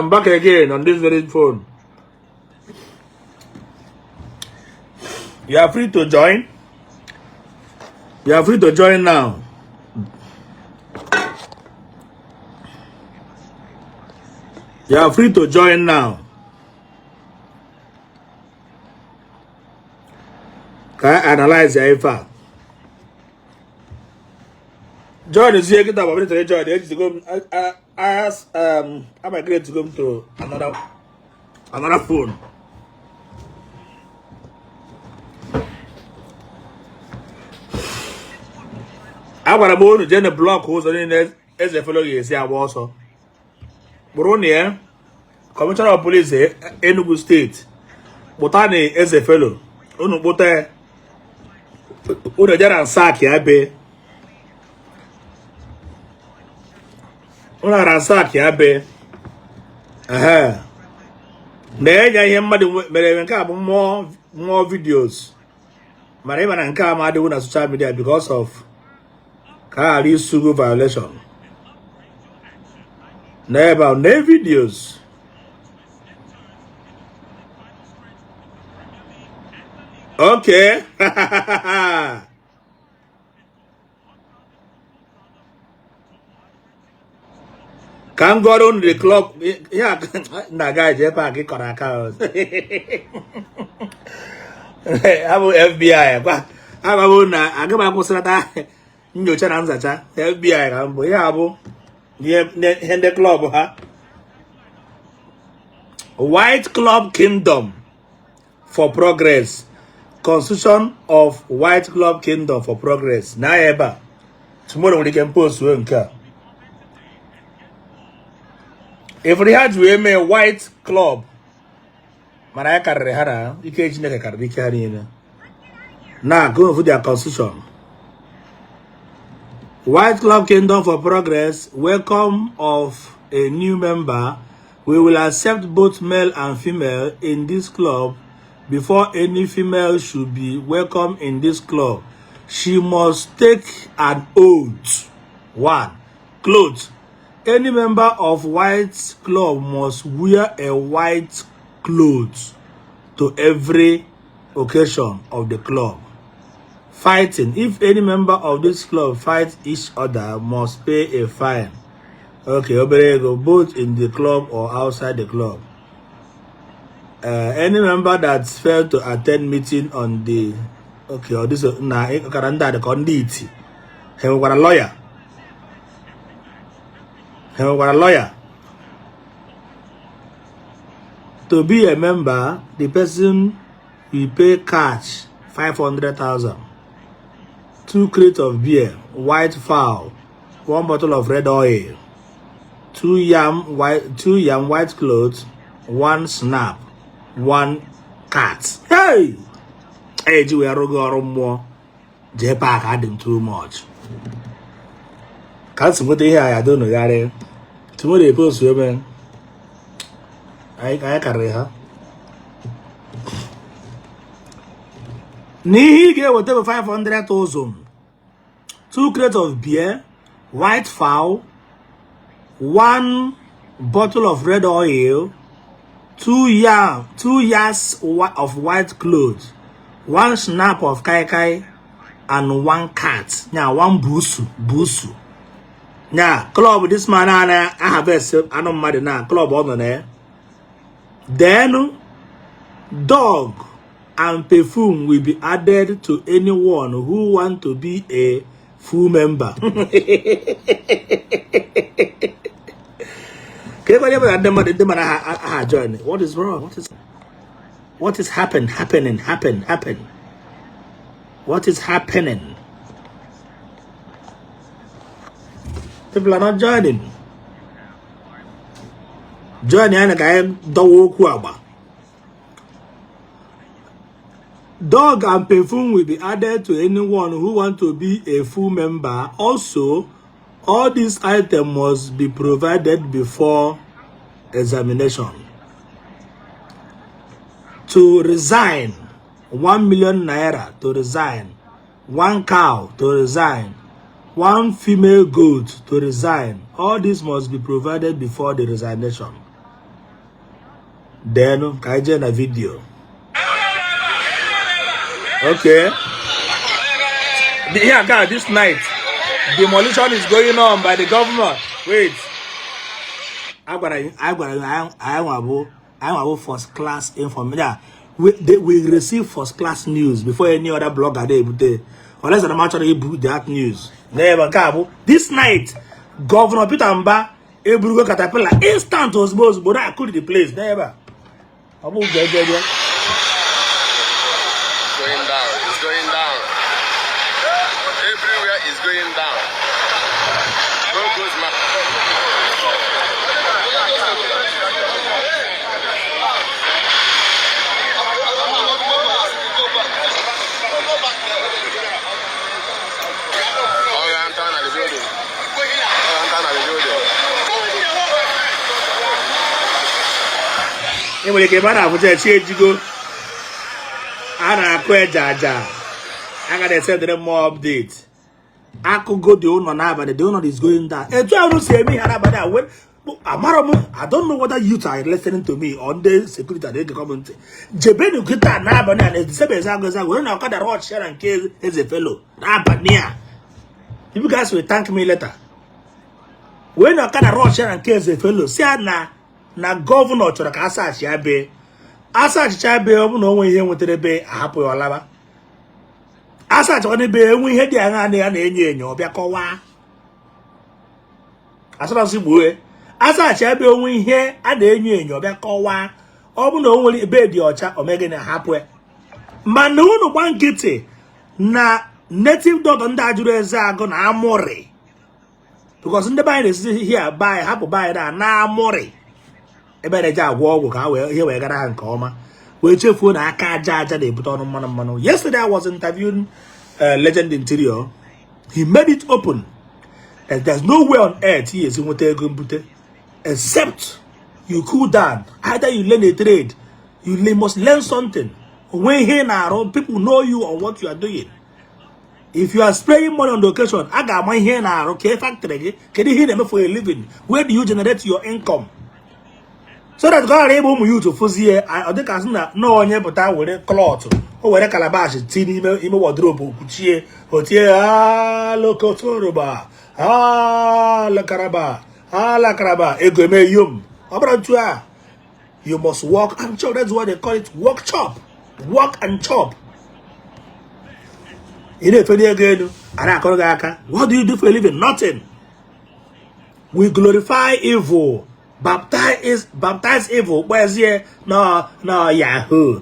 I'm back again on this very phone. You are free to join. You are free to join now. You are free to join now. Ka anyị analyze ya ife a. Join zie kịta ma bụrụ join ejizigo m as I migrate go to another phone. Agwara m unu jee na block ụzọ niile Eze Fellow ga-esi agba ọsọ kpụrụ na ya Commissioner of Police Enugu State kpụta na Eze Fellow unu kpụta ya unu eje ransack ya be unu ransack ya be ehe na-enye ihe mmadụ mere eme nke a bụ mmụọ mmụọ videos mana ị ma na nke a ma adịghị na social media because of ka a ghara isugo violation na ebe a na videos okay ka m gụọrọ unu the club ya na guy jee park kọrọ aka abụ FBI gwa agwabụ na aga m akwụsịnata nyocha na nzacha FBI ka mbụ ihe abụ ihe ndị club ha White Club Kingdom for Progress Constitution of White Club Kingdom for Progress na ya ebe a tomorrow nwere ike m post wee nke a ifuru ha ji wee mee White Club mana ya karịrị ha na ike Chineke karịrị ike ha niile na go for their constitution White Club Kingdom for Progress welcome of a new member. We will accept both male and female in this club. Before any female should be welcome in this club, she must take an oath. 1. Clothes. Any member of White Club must wear a white clothes to every occasion of the club. Fighting. If any member of this club fight each other, must pay a fine. Okay, obere ego, both in the club or outside the club. Any member that failed to attend meeting on the okay, or this na ọkara ndị a dị ka ndị iti. Ha nwekwara lawyer. Ha nwekwara lawyer. To be a member, the person will pay cash 500,000, 2 crates of beer, white fowl, 1 bottle of red oil, 2 yam white clothes, 1 snap, 1 cat. Hey! Eji wee rụgo ọrụ mmụọ jee park adị m too much. Ka m si nweta ihe a ya donugharị tomorrow post ebe anyị karịrị ha n'ihe ị ga-eweta bụ 500,000, 2 crates of beer, white fowl, 1 bottle of red oil, 2 yards of white clothes, 1 snap of kai kai and 1 cat. Nya 1 busu busu. Nya club this man a na-aharvest anụ mmadụ na club ọ nọ na ya. Then dog and perfume will be added to anyone who want to be a full member. Ka ebe onye bụla ndị mmadụ ha join. What is wrong? What is happen happening happen happen? What is happening? People are not joining. Join ya na ka anyị dọwa okwu agba. Dog and perfume will be added to anyone who want to be a full member. Also, all these items must be provided before examination. To resign, 1 million naira to resign, 1 cow to resign, 1 female goat to resign. All this must be provided before the resignation. Then ka anyị jee na video. Okay, here guy, this night demolition is going on by the governor. Wait, agwara anyị nwa bụ first class information. Yeah, we receive first class news before any other blogger dey ebute, unless na m achọrọ ibu that news. N'ebe nke a bụ this night, Governor Peter Mba eburugo caterpillar instant, ozugbo ozugbo na-akụri the place n'ebe a. Ọ bụ jejeje. Going down. It's going down. Everywhere is going down. Go goes my. All enter na the building. All enter na the building. Ị nwere ike ebe a na-abụcha chi ejigo, a na-akụ eje aja, a ga na-esendịrị mmụọ update. Akụgo dị ụlọ n'abalị, the ụlọ is going down. Etu ahụ si eme ihe n'abalị a, when amara m, I don't know whether youth are listening to me or ndị security na-egekọ m ntị. Jebenu kịta n'abalị a na-edisebe eze agụ eze agụ were na ọkada rush ya na nke Eze Fellow n'abalị a. You guys will thank me later. Wee na ọkada rush ya na nke Eze Fellow, si ya na governor chọrọ ka asachi ya bee, asachicha bee. Ọ bụ na o nwe ihe nwetara be, ahapụ ya ọlaba. Asachakwa n'ebe enwe ihe dị aṅa na ya na-enyo enyo, ọ bịa kọwaa asarasị gbue. Asachi ebe onwe ihe a na-enyo enyo, ọ bịa kọwaa. Ọ bụ na o nwere ebe dị ọcha, o megị na ahapụ ya. Mana unu gba nkịtị na native doctor ndị ajụrụ eze agụ na amụrị, because ndị be anyị na-esizi here be anyị hapụ be anyị na amụrị ebe na-eje agwọ ọgwụ ka ha wee ihe wee gara ha nke ọma, wee chefuo na aka aja aja na-ebute ọnụ mmanụ mmanụ. Yesterday I was interviewing Legend Interior. He made it open that there's no way on earth he esi nweta ego mbute except you cool down. Either you learn a trade, you must learn something. Onwe ihe ị na-arụ, people know you on what you are doing. If you are spraying money on the occasion, a ga-ama ihe ị na-arụ ka factory gị. Kedu ihe ị na-eme for a living? Where do you generate your income? So that ka ọ ghara ịbụ ụmụ youth fụzie, ọ dịka sị na onye pụta were cloth, o were calabash tii n'ime ime wardrobe kwuchie, o tie alokotoroba alakaraba alakaraba, ego eme yom. Ọ bụrụ ntu a, you must work and chop. That's why they call it work chop, work and chop. Ị na-efeli ego elu, a na-akọrọ gị aka. What do you do for a living? Nothing. We glorify evil, baptize evil, kpezie na yahoo.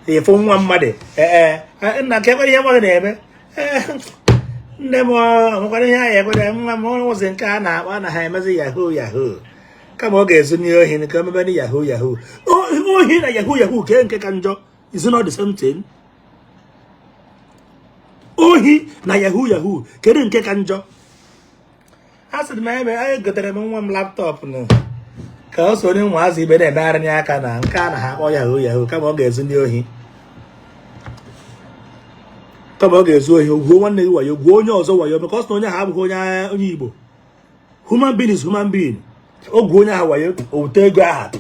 Ịfụ nwa mmadụ, ee, nna, ka ekwere ihe nwa gị na-eme. Ee, nne m, ọmụkwara ihe anyị ekwere nwa m ụzọ nke a na-akpọ na ha emezi yahoo yahoo, kama ọ ga-ezu n'ohi nke omebe na yahoo yahoo. Ohi na yahoo yahoo, ke nke ka njọ? Is it not the same thing? Ohi na yahoo yahoo, kedu nke ka njọ? A sịrị m ebe anyị gotere m nwa m laptop nụ ka o so onye ụmụazị ibe na-emegharị aka na nke a na ha akpọ yahoo yahoo, kama ọ ga-ezu ndị ohi, kama ọ ga-ezu ohi, gwuo nwanne gị wayo, gwuo onye ọzọ wayo, because na onye ahụ abụghị onye Igbo. Human being is human being. O gwuo onye ahụ wayo, o wute ego aha,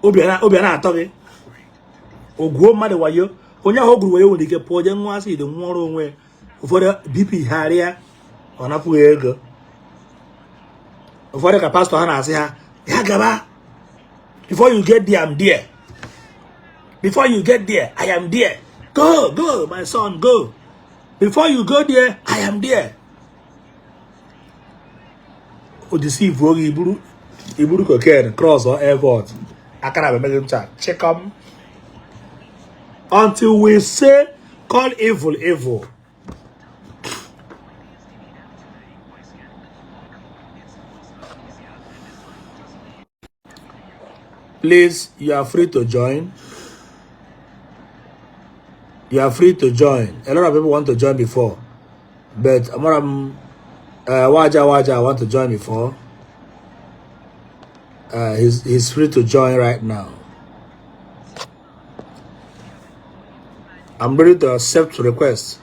obi a na-atọ gị. O gwuo mmadụ wayo, onye ahụ o gwuru wayo nwere ike pụọ jee nwa acid, nwụọrọ onwe. Ụfọdụ BP gharịa, ọ napụghị ego. Ụfọdụ ka pastor ha na-asị ha ya gaba, "Before you get there, I'm there. Before you get there, I am there. Go, go, my son, go. Before you go there, I am there." O deceive oge iburu cocaine cross or airport, akara bụ emeghị ncha chikom. Until we say, call evil evil. Please, you are free to join. You are free to join. A lot of people want to join before, but I'm Waja Waja want to join before. He's free to join right now. I'm ready to accept request.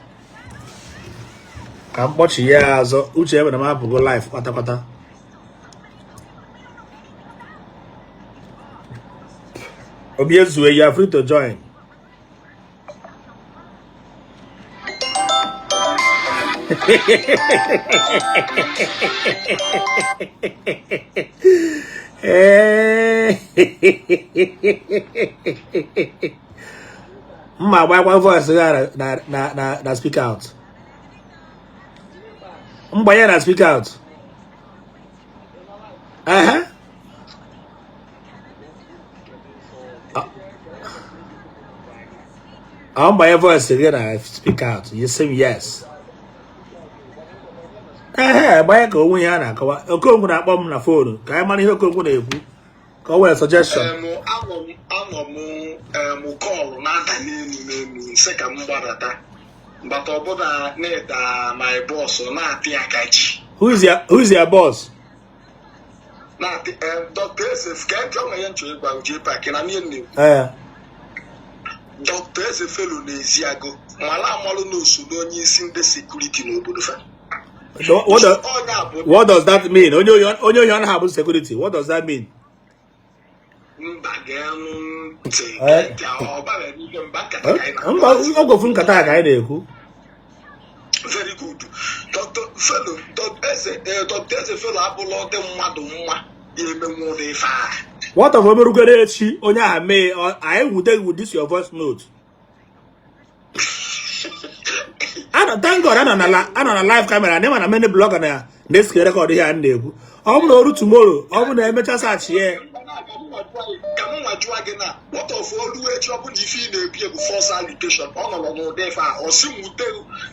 Ka m kpọchi ya azụ uche ebe na m apụgo live kpatakpata. Obiezue, you are free to join. Mma agbakwa voice ya na speak out. Mgbanye na speak out. Ehe. Ọ mgbanye voice gị na speak out. You say yes. Ehe, gbanye ka onwe ihe a na-akọwa. Okongwu na-akpọ m na phone ka anyị mara ihe Okongwu na-ekwu ka o were suggestion. Anọ m call na-ada n'elu n'elu nsị ka m gbadata mbata ọbụla na-eda my boss na-atị ya ka ji. Who is your boss? Na-atị Dr. Eze ka nke ọ nwere nchọ ịgwa JPAC na ihe na-ekwu. Dr. Eze Felo n'Eziago mara amalụ na osote onye isi ndị security n'obodo fa. What does that mean? Onye onye ọ na-abụ security. What does that mean? Mba, geenụ ntị, ntị ọ bara n'ike mba nkata ka anyị Mba, na-akpa. ọgọfu nkata ka anyị na-ekwu. Very good. Dr. Felo, Dr. Eze, Dr. Eze Felo abụla ọdị mmadụ mma ya emenwu ụdị ife a. What of omerugoro echi onye ahụ mee anyị nwude gị with this your voice note? Anọ, thank God, anọ na live camera na ịma na many blogger na na-esike record ihe a na-ekwu. Ọ bụrụ na oru tomorrow, ọ bụrụ na emecha search ya. Ka m nwa jụọ gị na what of olu echi ọ bụ na ife ị na-ebi bụ false allegation, ọ nọrọ n'ụdị ife a, ọ sị nwute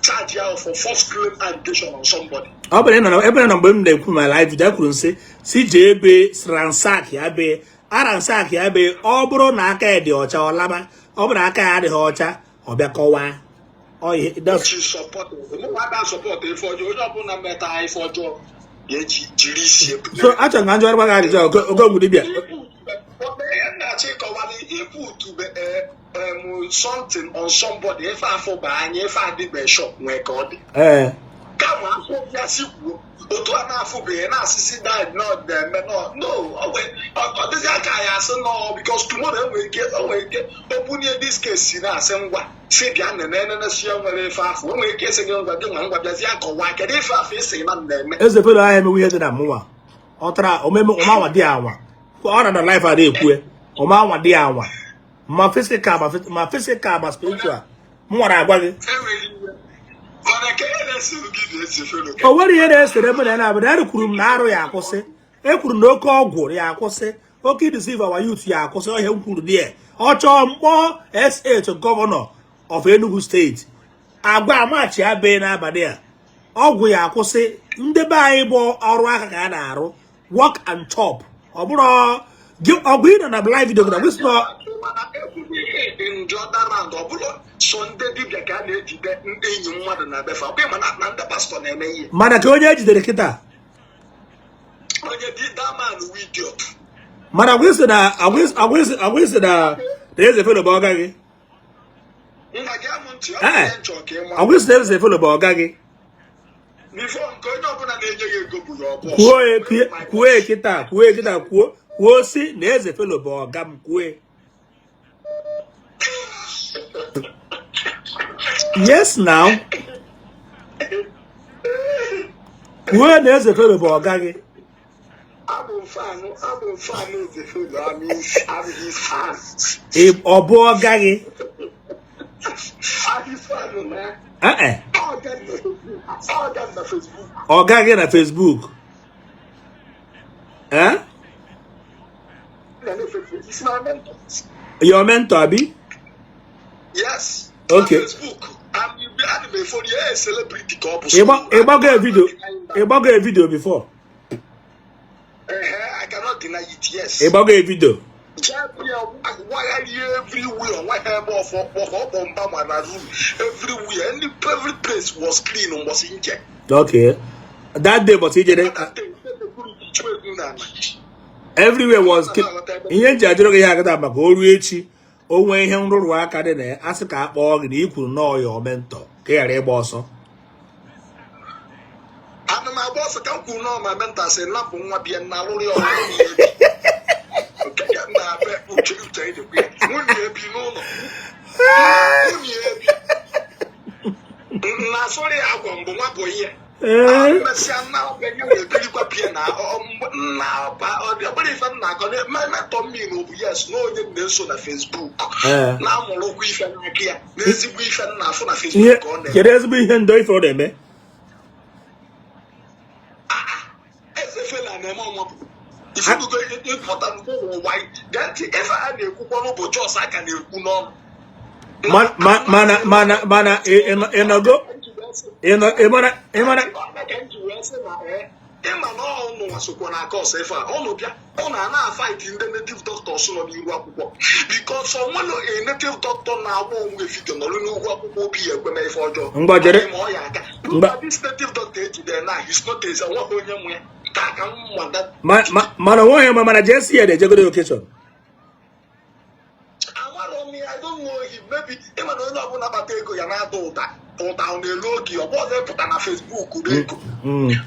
charge ya for false claim allegation on somebody. Ọ bụrụ na ị nọ ebe na mgbe m na-ekwu ma live video, kwuru nsị si jee ebe ransack ya be aransack ya be. Ọ bụrụ na aka ya dị ọcha, ọ laba. Ọ bụrụ na aka ya adịghị ọcha, ọ bịa kọwaa. Ọ ihe Which is support mụ ada support ife ọjọọ. Onye ọbụla meta ife ọjọọ ga-eji jiri isi ebu. So achọrọ m ka m jụọ gị ajụjụ, Okongwu dibịa. Ihe m na-achọ ịkọwala, iput something on somebody, ife afọ bụ anya ife adịbe shop nwee ka ọ dị. Kama afọ ya si kwuo otu a na-afụbeghị na-asịsị na na-eme no no ọ dịghị aka ya asị no, because tomorrow enwere ike obunye this case si na-asị ngwa si bịa nene enene si ya nwere ife afọ o nwere ike ịsị gị ngwa gị nwa ngwa bịazie kọwaa kedu ife afọ isi na m na-eme. Eze Felo ahụ emewe ihe dị na mụnwa ọ tara omeme ọmanwa dị anwa ọ na na life a na-ekwu ọmanwa dị anwa ma physical ma physical ma spiritual m nwara agwa gị. Enweghị iwe mana ka ihe na-esere gị na-ese Felo ka O nwere ihe na-esere mụ na ya na-abụ na ekwuru m na arụ ya akwụsị, ekwuru na oke ọgwụ ya akwụsị, oke deceive our youth ya akwụsị. Ihe m kwuru die ọ chọọ mkpọ SA to governor of Enugu State agwa amachi ya bee n'abalị a ọgwụ ya akwụsị. Ndị be anyị bụ ọrụ aka ka a na-arụ, work and chop. Ọ bụrụ ọgwụ ị nọ na live video na wis nọ. Mana ekwughị ihe in the other round, ọ bụrụ so ndị dibịa ka a na-ejide ndị enyi mmadụ na befa ọ bụ mana na ndị pastọ na-eme ihe. Mana ka onye ejidere kịta. Onye dị that man wu idiot. Mana agwịsị na Eze Felo bụ ọga gị. Nna gị amụ ntị, ọ bụ ihe nchọ ka ị ma. Agwịsị na Eze Felo bụ ọga gị. Before nke onye ọbụla na-enye gị ego bụ ya ọ boss. Kwuo ya, kwuo ya kịta, kwuo ya kịta, kwuo, kwuo si na Eze Felo bụ ọga m, kwuo ya. Yes now, kwuo na Eze Felo bụ ọga gị. Abụ m fan Eze Felo. I'm his fan. Ọ bụ ọga gị? I'm his fan na. Eh. Ọga m na Facebook. Ọga gị na Facebook, eh? Na Facebook. He's my mentor. Your mentor, abi? Yes. Okay. Na Facebook. Ana m efori ya, celebrity ka ọ bụ. Ịgbago a video before? I cannot deny it, yes. Ịgbago a video? Jabia wagharị everywhere, onweghị ebe ọfọ ọkpọ ọkpọ mba ma na room everywhere, every place was clean mbọsị nje. Okay, that day, but ijere That day, security chụ egwu n'ala. Everywhere was ihe nji ajụrụ gị ihe agada maka o ruo echi o nwee ihe nrụrụ aka dị na ya, asị ka a kpọọ gị na i kwuru nọọ ya mentor ka ị ghara ịgba ọsọ. Ana m agba ọsọ ka m kwuru nọọ ma mentor sị napụ nwa bịa na alụrụ ya ọrụ na ihe nke ka m na-abịa. Uche uche ịdịkwa ya. Nwunye ebi n'ụlọ, nwunye ebi na asọrị ya agwa mbụ nwa bụ ihe. Mesịa nna ọbịa nye wee birikwa bie na nna ọba ọ bụrụ ife m na-akọ metọ mmiri na obu yes na onye m na-eso na Facebook na-amụrụkwa ife n'aka ya na ezigbo ife m na-afụ na ihe Facebook ka ọ na-eme. Kedu ezigbo ihe ndo ife ọ na-eme? Eze fela na-eme ọnwa bụ ifunugo ịpụta n'ụwa. Gee ntị, ife a na-ekwukwa n'ụbọchị ọsọ aka na-ekwu n'ọnụ. Mana ị nọgo ị mara Ịma na ọnụ nwa sokwa na aka ọsọ ife a ọnụ bịa ụnụ a na-afight ndị native doctors nọ n'iru akwụkwọ, because onwere a native doctor na-agba onwe video nọrọ n'ugwu akwụkwọ obi ya ekweme ife ọjọọ. Ngwa jere. Ma ọ ya aka. This native doctor ejidere na is not eze nweghị onye nwe ya ka aka mmada. Mana onweghị ma mana jee si ya na-ejegoro occasion. Amarọ m ya, I don't know him. Maybe ịma na onye ọbụla kpata ego ya na-ada ụda ụda ọ na-elu oge ọ bụ ọzọ ịpụta na Facebook na ego.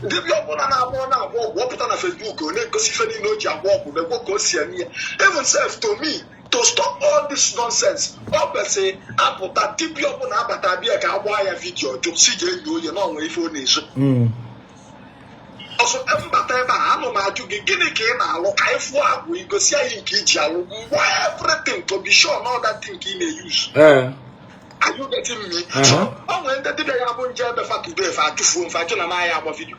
Dibịa ọbụla na-agba ọ na-agba ọgwụ, ọ pụta na Facebook, ọ na-egosi ife niile o ji agba ọgwụ na-ekwe ka o si eme ya. Even self to me, to stop all this nonsense, ọ kwesịrị apụta dibịa ọbụla abata bịa ka agbaa ya video jụ si jee enyo onye na ọnwe ife ọ na-ezo. Ọsọ mbata ebe a, anụ m ajụ gị, gịnị ka ị na-alụ ka ị fụọ agwụ igosi anyị nke iji alụ mgbe everything to be sure na all that thing ka ị na-use. Are you getting me? Uh-huh. So ọ nwere ndị dibịa ya bụ nje ebe fa today fa atụfuo mfa ajụ na m aya agba video.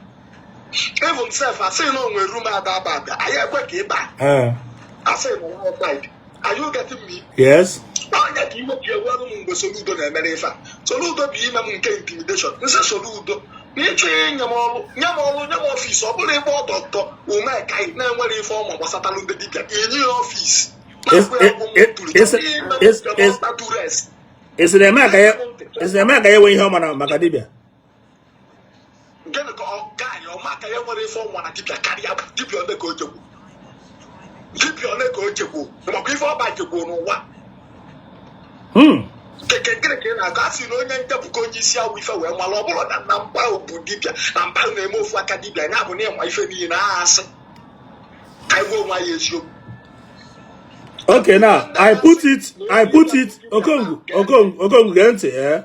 Even sef asị na o nwere room ada aba abịa anyị ekwe ka ị baa. Asị na outside. Are you getting me? Yes. Onye ka iwe ji ewerụ m mgbe Soludo na-emere ife a. Soludo bụ ime m nke intimidation. Nsị Soludo na ịchọ inye m ọrụ, nye m ọrụ, nye m office. Ọ bụrụ ịgba dọkịta umekai na-enwere ife ọma gbasatalụ ndị dibịa, enye ya office na-akwụ ya ụgwọ m tụrụ ime m tures. Esi na eme ka ya esi na eme ka ya enwe ihe ọma na maka dibịa. Gịnị ka ọ gaanyị ọma ka ya nwere ife ọnwa na dibịa karịa dibịa ole ka o jekwu, dibịa ole ka o jekwu makwa ife ọba jekwu n'ụwa? Keke gịnị ka ị na-akọ? A sị na onye ndepụta onye isi awụ ife wee mara ọ bụrụ na na mpa bụ dibịa na mpa na-eme ofu aka dibịa ya bụ na ịma ife niile na asị ka anyị gwa onwe anyị eziokwu. Okay, now I put it, Okongwu, Okongwu, Okongwu, gee ntị, eh?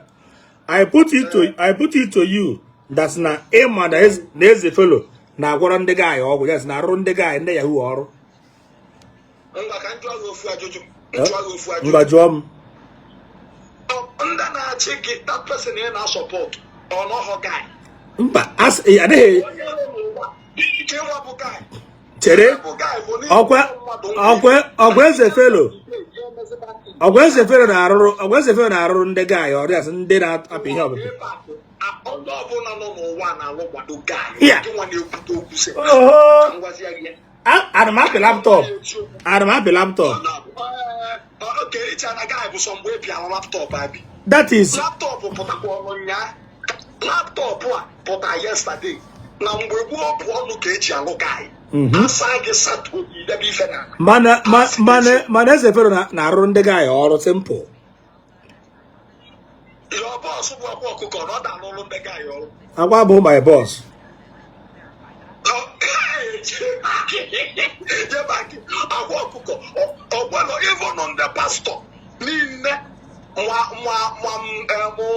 I put it to you that na ịma na eze fellow na-agwọrọ ndị guy ọgwụ, yes, na-arụrụ ndị guy, ndị yahoo ọrụ. Ngwa, ka m jụọ gị ofu ajụjụ, m jụọ gị ofu ajụjụ. Ngwa, jụọ m. Ndị na-achị gị, that person ị na-asupport, ọ nọghọ guy? Mba, asị adịghị. Onye nọ n'ụwa ike nwa bụ guy. Chere. Bụ guy bụ n'ihi Ọkwa mmadụ. Ọkwa eze fellow na-arụrụ, ọkwa eze fellow na-arụrụ ndị guy ọrụ, ya sị ndị na-apị ihe ọbụla. Onye ọbụla nọ n'ụwa na-alụ gbado guy. Gị nwa na-ekwute okwu sị Oho. ka m gwazie gị ya. Ana m apị laptop, ana m apị laptop. Oke ịcha na guy bụ sọ mgbe ị pịara laptop abi. That is Laptop pụtakwa ọnụ nyaa, laptop a pụta yesterday na mgbe gboo bụ ọnụ ka eji alụ guy. Asa gị satuo idebe ife na Mana eze fellow na-arụrụ ndị guy ọrụ, simple. Your boss bụ akwa ọkụkọ na ọ da-alụrụ ndị guy ọrụ. Agwa bụ my boss. Jebaki akwa ọkụkọ ọgbọnọ even ndị pastọ niile nwa nwa nwa m mụ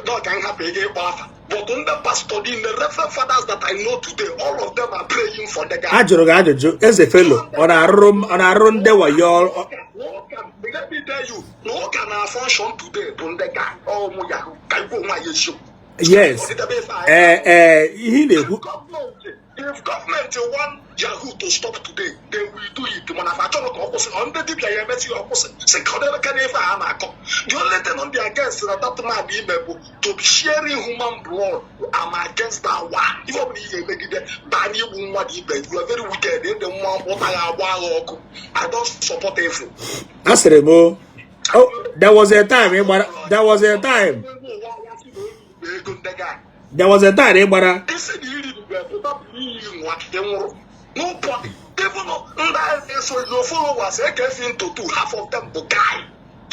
dọka nhapụ ego ịkpọ afa, but ndị pastọ niile, reverend fathers that I know today, all of them are praying for the guy. A jụrụ gị ajụjụ, eze fellow ọ na-arụrụ ọ na-arụrụ ndị wayo ọrụ? N'ụka, let me tell you, na ụka na function today bụ ndị guy ọmụ yahoo ka ikwu onwe anyị eziokwu. Yes. Ọdịdebe ife anyị. Ee, ihe ị na-ekwu. If government want yahoo to stop today, they will do it. Mana fa achọrọ ka ọ kwụsị, ọ ndị dibịa ya emesi ya ọ kwụsị si ka ọ debe ka n'ife a na-akọ. The only thing on the against na that man ime bụ to be sharing human blood. I'm against that one. Ife ọbụla ihe emegide baa n'igbu mmadụ ibe, you are very wicked. Ịdị mma mkpụta ya agba agha ọkụ. I don't support evil. Asịrị m o, oh, there was a time ị gbara, there was a time ego ndị guy. There was a time ị gbara. Isi na iri mgbe pụta bụ iyi nwa ka ị nwụrụ. Nobody, even ndị agha na-eso your followers eke fi into two, half of them bụ guy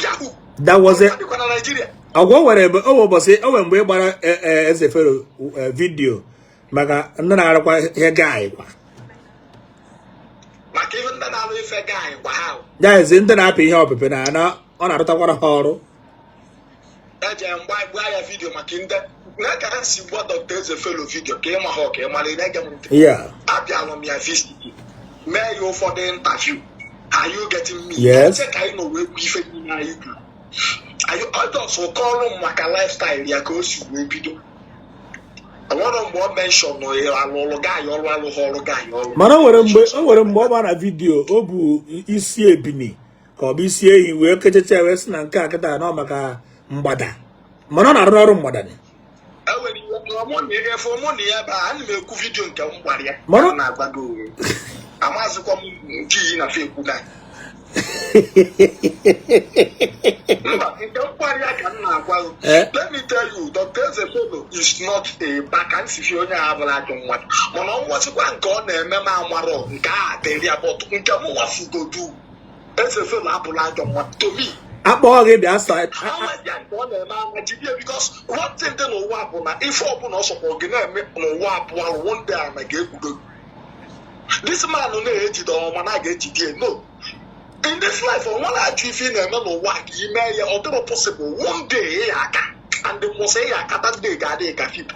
yahoo. There was a dịkwa na Nigeria. Ọgwụ nwere ebe o nwere ụbọchị o nwere mgbe ị gbara eze fellow video maka ndị na-arụkwa ihe guy kwa. Maka Maka ife ndị na-alụ ife gaanyị gwa ha. Guys, ndị na-apị ihe ọpịpị na ana, ọ na-arụtakwara ha ọrụ. Eje mgba gba ya video maka ndị na ka ha si gwa Dr. Eze Felo video ka ịma ha, ka ị mara, ị na-ege m ntị? Yeah. Abịalụ m ya visit, mee ya ụfọdụ interview. Are you getting me? Yes. Che ka anyị nọ wee kwu ife niile anyị kwuru. Anyị ọjọs kọọrọ m maka lifestyle ya, ka o si wee bido. Enwere mgbe ọ mention alụlụ gaanyị ọrụ, alụghị ọrụ gaanyị ọrụ. Mana o nwere mgbe ọ gbara video, o bu isi ebini ka ọ bụ isi ehi wee kechacha, wee sị na nke a kịta nọ maka mgbada, mana ọ na-arụ ọrụ mgbada ni. Enwere ihe mụ na efe mụ na ya ebe a, ana m ekwu video nke m gwara ya. M na-agwa gị onwe amazịkwa m nke iyi na fe ekwu na mba, nke m gwara ya ka m na-agwa gị. Eh? Let me tell you, Dr. Eze Felo is not a baka nsifi onye a bụla ajọ mmadụ, mana ọ nwesịkwa nke ọ na-eme m amarọ nke a dịrị ya, but nke m nwafugodu, Eze Felo abụla ajọ mmadụ to me. Akpọọ gị bịa sa. Awazia nke ọ na-eme ama jidie, because one thing dị n'ụwa bụ na ife ọbụla ọ sọkwa gị na-eme n'ụwa abụọ alụ, one day ana ga-ekpudo gị. This man na-ejide ọma na a ga-ejide ya. No, in this life, ọ nwere ajọ ife ị na-eme n'ụwa ka ị mee ya, ọ dịrọ possible. One day ị ya aka and kwụsị ị ya aka, that day ga-adị ka fip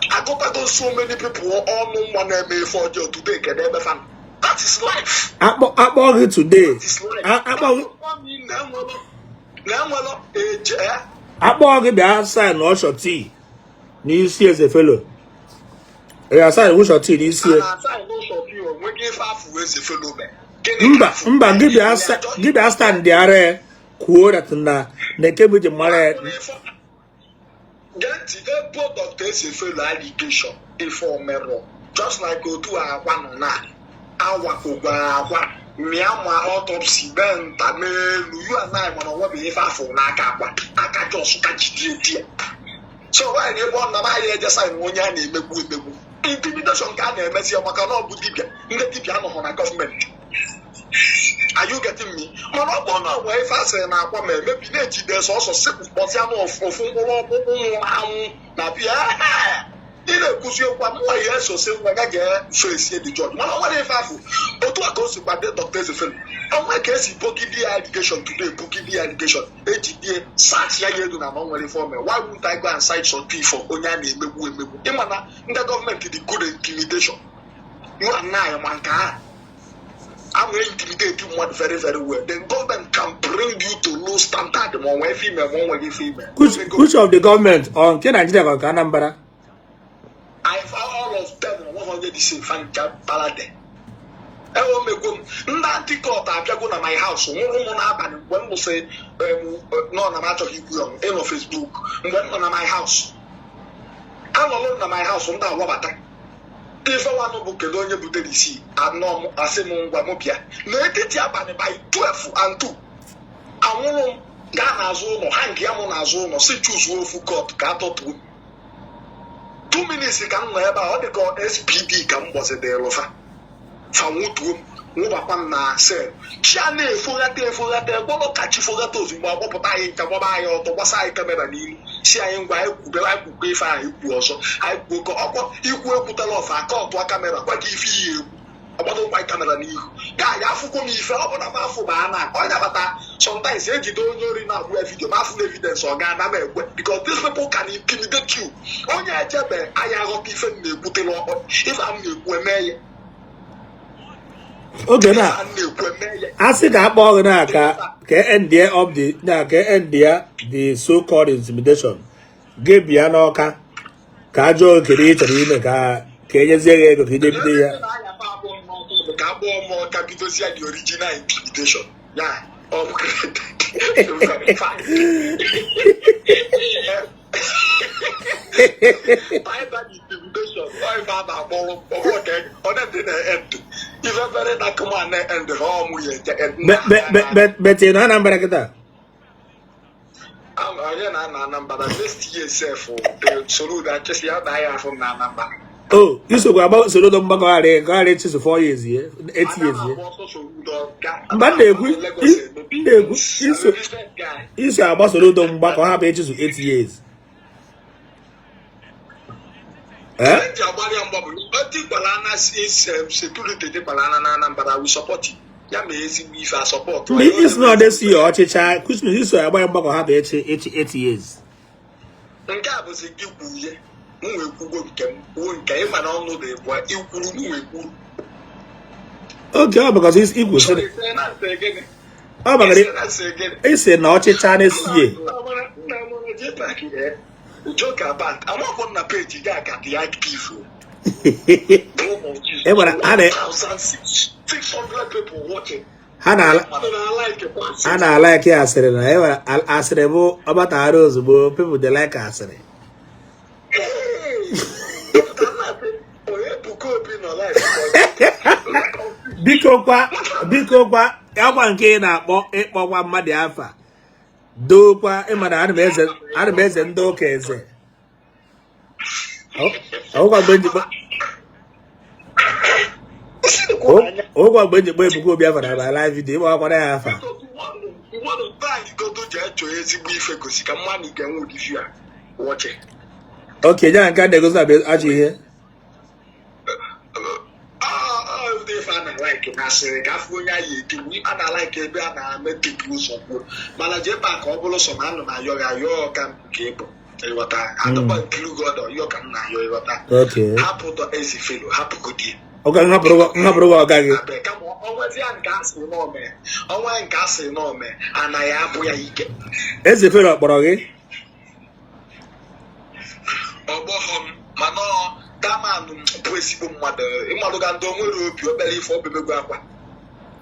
agụtago so many people ọnụ nwa na-eme ife ọjọọ today. Kedu ebe fa nọ? That is life. Akpọ gị today. That is life. Akpọ Na-enwelọ eje. Akpọ gị bịa sign surety n'isi Eze Felo, ya sign wụ surety n'isi A ya. na-asa n'ụsọ gị onweghị ife afụ Eze Felo mee. Gịnị Mba. ka afụ? Mba, gị bịa stand ara ya, kwuo that na nke bụ ji mara ya. Gee ntị, ebo Dr. Eze Felo allegation ife omerụ, just like otu a akwa nọ na awakpogwara akwa mịa ma autopsy mee nta n'elu, you and I, mana onwebeghị ife afụ n'aka akwa aka, just ka jidie di ya. So nwaanyị ebe ọ na m ahịa eje sign onye a na-emegbu emegbu, intimidation ka a na-emezi ya, maka na ọ bụ dibịa, ndị dibịa anọghọ na gọọmenti. Are you getting me? Mana ọ bụrụ na ọ nwee ife asịrị na akwa ma emebi na-ejide sọsọ sịpụ kpọsịa na ofu mkpụrụ ọkpụkpụ nwụrụ anwụ na bịa ị na-ekwuzi okwu mụnwa ya esosi nwa ya jee face the judge, mana ọ nwere ife afụ otu a ka o si kwado Dr. Ezefelo onwe ka esi bogide ya allegation today, bogide ya allegation, ejidie search ya ya elu na ọ nwere ife ome. Why won't I go and cite some for onye a na-emegbu emegbu? Ịma na ndị gọọmenti dị good intimidation. You and I ma nke ahụ a nwere intimidate mmadụ very very well, then government can bring you to low standard, ma ọ nwee ife ime, ma ọ nweghị ife ime. Which of the government? Ọ nke Nigeria ka nke Anambra? I found all of them, onweghị onye dị safe ncha balade. Ewe omegwo m, ndị anti-cult abịago na my house, nwụrụ m n'abalị mgbe m kwụsị nọ na m achọghị ikwu ya ịnọ Facebook. Mgbe m nọ na my house, anọlụ m na my house, ndị awabata ife nwanụ bụ kedu onye butere isi anọ m, asị m ngwa m bịa n'etiti abalị by 12 and 2, anwụrụ m gaa n'azụ ụlọ ha nke ya mụ n'azụ ụlọ si chuzuo ofu court ka atọtuo. 2 minutes ka m nọ ebe a, ọ dị ka SPD ka m gbọzidịrị fa fa nwụtuo m, nwụbakwa m na cell. Chi a na-efoghata efoghata, egbọrọ ka chi foghata, ozugbo agbọpụta anyị ncha, gbaba anyị ọtọ, gbasa anyị camera n'ilu, si anyị ngwa, anyị kwube, anyị kwukwe ife anyị kwu ọzọ, anyị kwuo ka ọkwa ikwu ekwutela ọfa aka ọtụa camera gwa gị ife iyi egwu, agbadokwa anyị camera n'ihu gaanyị afụkwo m ife ọ bụ na m afụ ma a na ọ nyabata. Sometimes ejide onye ori na-agbụ ya video ma afụ na evidence, ọ ga-ana m ekwe, because these people can intimidate you. Onye echebe anyị aghọta ife m na-ekwutela ọkpọ, ife a m na-ekwu eme ya. Oge na Ife a m na-ekwu eme ya. A sị ka akpọọ gị na ka end up the na ka end ya the so called intimidation, gị bịa n'Ọka ka a jụọ gị kedu ihe ị chọrọ ime ka enyezie gị ego ka ije bido ya. Ka akpọọ m ka bidozie the original intimidation ya, upgrade verified. Final intimidation, ọ ife a na-akpọrọ ọgbọ ka ọ na-dị na-end ife very dark man na-end ha ọmụ ya eje end. But ị nọ Anambra kịta? Onye na-ana Anambra next year sef, Soludo achịsị ya na ya afụ m na Anambra. O isokwa agba Soludo mgbakọ ghara ịchịsụ 4 years ye, 8 years ye. Mba, m na-ekwu iso agba Soludo mgbakọ hapụ ịchịsụ 8 years. Eh? Ihe ji agbara ya mgba bụ dịkwala na security, dịkwala na Anambra, we support it. Ya ma ezigbo ife a support. Mgbe isi na ọdesi ya ọchịcha, which means iso agba ya mgbakọ ha bụ echi echi 8 years. Nke a bụzi gị kwu ihe m wee kwugo nke m, kwuo nke ịma na ọnụ dị bụ ikwuru m wee kwuru. Oge ọ because ikwu sịrị Ise na nsị gịnị? Ọ maka Ise na nsị gịnị? Isi na ọchịcha na-esie. Nna m JPAC, joke apart, amakwa m na page gị a ka dị active o. E nwere- a na- 1,600 people watching. Ha na Mmadụ na-alike kwa. A na-alike asịrị na e nwere asịrị bụ ọgbataghara ozugbo. People dey like asịrị. Hey! Onye Ebuka Obi nọ live. Biko kwa, biko kwa, akwa nke ị na-akpọ ịkpọkwa mmadụ afa dokwa, ịma na ana m eze ndị ụka eze. Ọgwụkwa mgbe njikpọ Ebuka Obi afa na live video, ịgbakwara ya afa. Mmadụ anyị godo ji echọ ezigbo ife gosi ka mmadụ ga-enwe ụdị view a watching. Oke ya nke a na-egosi na bụ ajọ ihe. Ụdị ife a na-alike na asịrị ka afọ onye anyị etigbu a na-alike ebe a na-emetụpụ ụzọ kwuo, mana jee ka ọ bụrụ sọ na anụ na ayọ gị ayọ ka nke ịbụ ịghọta adọkwa nkilu gị ọdọ yọ ka m na-ayọ ịghọta. Hapụ dọ ezi felo, hapụgodi. Ọga nhapụrụ gị ọga gị. Abịa kama ọnwezi ya nke asị n'ome ọnwa nke asị n'ome anaghị abụ ya ike. Eze fero kpọrọ gị? Ọgbọghọ m, mana damanụ bụ ezigbo mmadụ, ịmalụga ndị o nwere obi obere ife obemegwu akwa.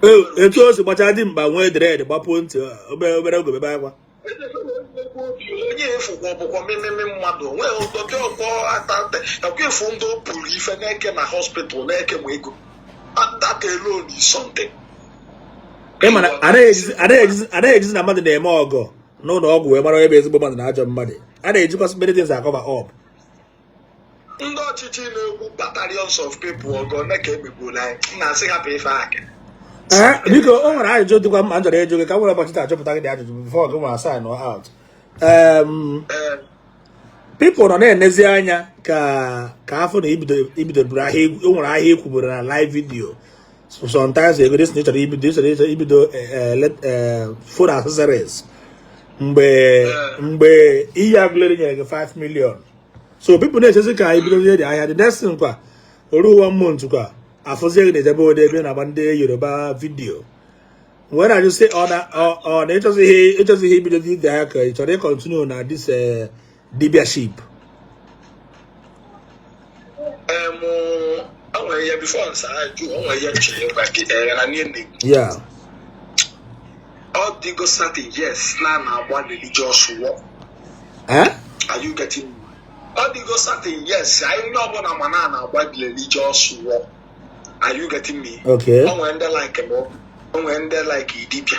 Ee, etu o si gbachaa dị mkpa nwee dread, gbapuo ntị obere obere oge bebe akwa. Onye efukwa ọbụkwa mmemme mmadụ nwee ụdọdị ọkpọ ata ekwa efu ndị o pụrụ ife na-eke na hospital na-eke ma ego. And that alone is something. Ị ma na anaghị ejizi na mmadụ na-eme ọgọ n'ụlọ ọgwụ wee mara onye bụ ezigbo mmadụ na ajọ mmadụ. A na-ejikwa many things acover up. Ndị ọchịchị na-egbu battalions of people, ọgọ one ka emegbuola anyị na-asị hapụ ife aka. Ee, biko, o nwere ajụjụ dịkwa mma m chọrọ ịjụ gị ka m nwere ụbọchị taa achọpụta gị dị ajụjụ before gị nwere sign out. People nọ na-enezi anya ka afọ na ibido buru ahịa o nwere ahịa ekwuburu na live video. So sometimes ego this na ịchọrọ ibido phone accessories mgbe iyi agụleri nyere gị 5 million, so people na-echezi ka ibido ihe dị ahịa. The next thing kwa, oru one month kwa, afụzie gị na-ejebe ode ebe na-agba ndị Yoruba video wee na-ajụ sị ọ na ịchọzighị ibido dị ahịa ka ị chọrọ ịcontinue na this dibiaship. O nwere ihe before nsa ajụ, o nwere ihe nchere ịgwa gị na ihe na-ekwu. Ọ dịgo certain, yes, na na-agba religious war. Eh? Are you getting me? Ọ dịgo certain, yes, anyị onye ọbụla ma na na-agba religious war. Are you getting me? Okay. O nwere ndị like m, o nwere ndị like dibịa.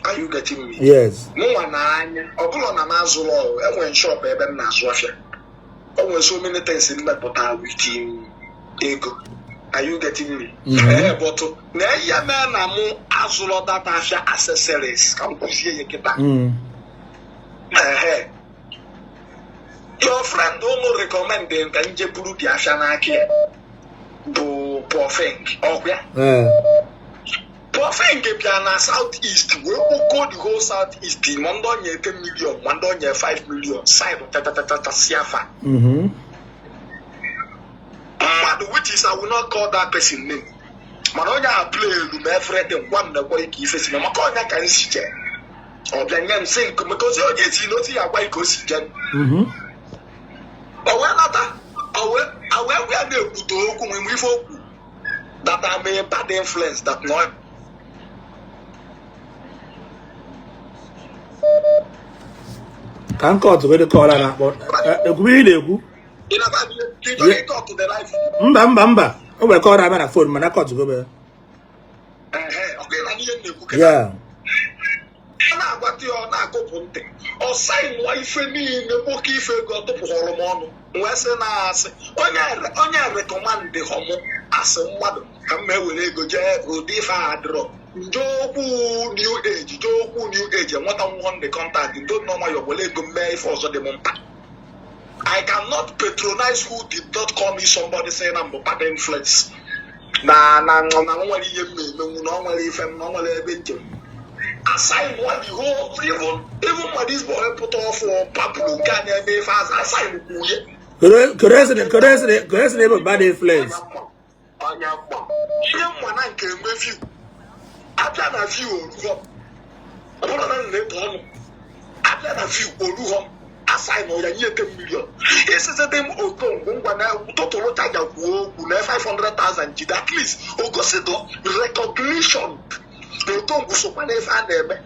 Are you getting me? Yes. Mụnwa na anya ọ bụla na m azụrụ ọrụ, enwere shop ebe m na-azụ afịa. O nwere so many things m mepụtara with ego. Are you getting me? Mhm. Ee, but na ihe mee na mụ azụrụ data afịa accessories ka m kwụzie ya kịta. Ehe, your friend ụmụ recommend ka nje buru dị afịa n'aka ya bụ Pofeng ọkwa. Eh. Pofeng bịa na South East wee kpokọọ the whole South East, ma ndị onye 10 million, ma ndị onye 5 million, side tatatata si afa mmadụ, which is I will not call that person name, mana onye a play elu ma everything gwa m na gwa ike ife si na maka onye ka m si jee ọ bịa nye m sị nke maka ozi onye si na otu ya agwa ike o si jee. O wee nata, o wee gwa ya na-ekwute okwu nwe ife okwu that I'm a bad influence, that no Ka nke ọtụ gị call a na-akpọ ekwu ihe ị na-ekwu. Ị na-aba ị chọrọ ịkọ to the life. Mba, mba, mba, o nwere call na-abịa na phone, mana kọtụ gobe. Ehe, ọkụ ịna ihe m na-ekwu kịta. Yeah. Ọ na-agwata ya, ọ na-akụpụ ntị, ọ saịnụọ ife niile, nwoke ife ego ọ tụpụghọrọ m ọnụ wee sị na asị onye recommend họmụ asị mmadụ ka m ewere ego jee ụdị ife a adịrọ nje okwu new age, jee okwu new age enweta nwụọ ndị contact ndo nọ nwayọ were ego m mee ife ọzọ dị m mkpa. I cannot patronize who did not call me somebody saying I'm a bad influence. Na na na nwere ihe m na-emenwu, na ọ nwere ife m, na ọ nwere ebe njem assign one the whole even ma this boy pụta ọfụ Pablo nke a na-eme ife azụ assign kwuye. Kedu esi na ebe bad influence? Onye mma, ihe mma na nke enwe view, abịa na view oruho, ọ bụrụ na m na-eto ọnụ, abịa na view oruho, assign ya nye 10 million. Isizite m Okongwu, ngwa, na tụtụrụ chaja kwuo okwu na 500,000 jide, at least o gosido recognition na Okongwu sokwa n'ife a na-eme.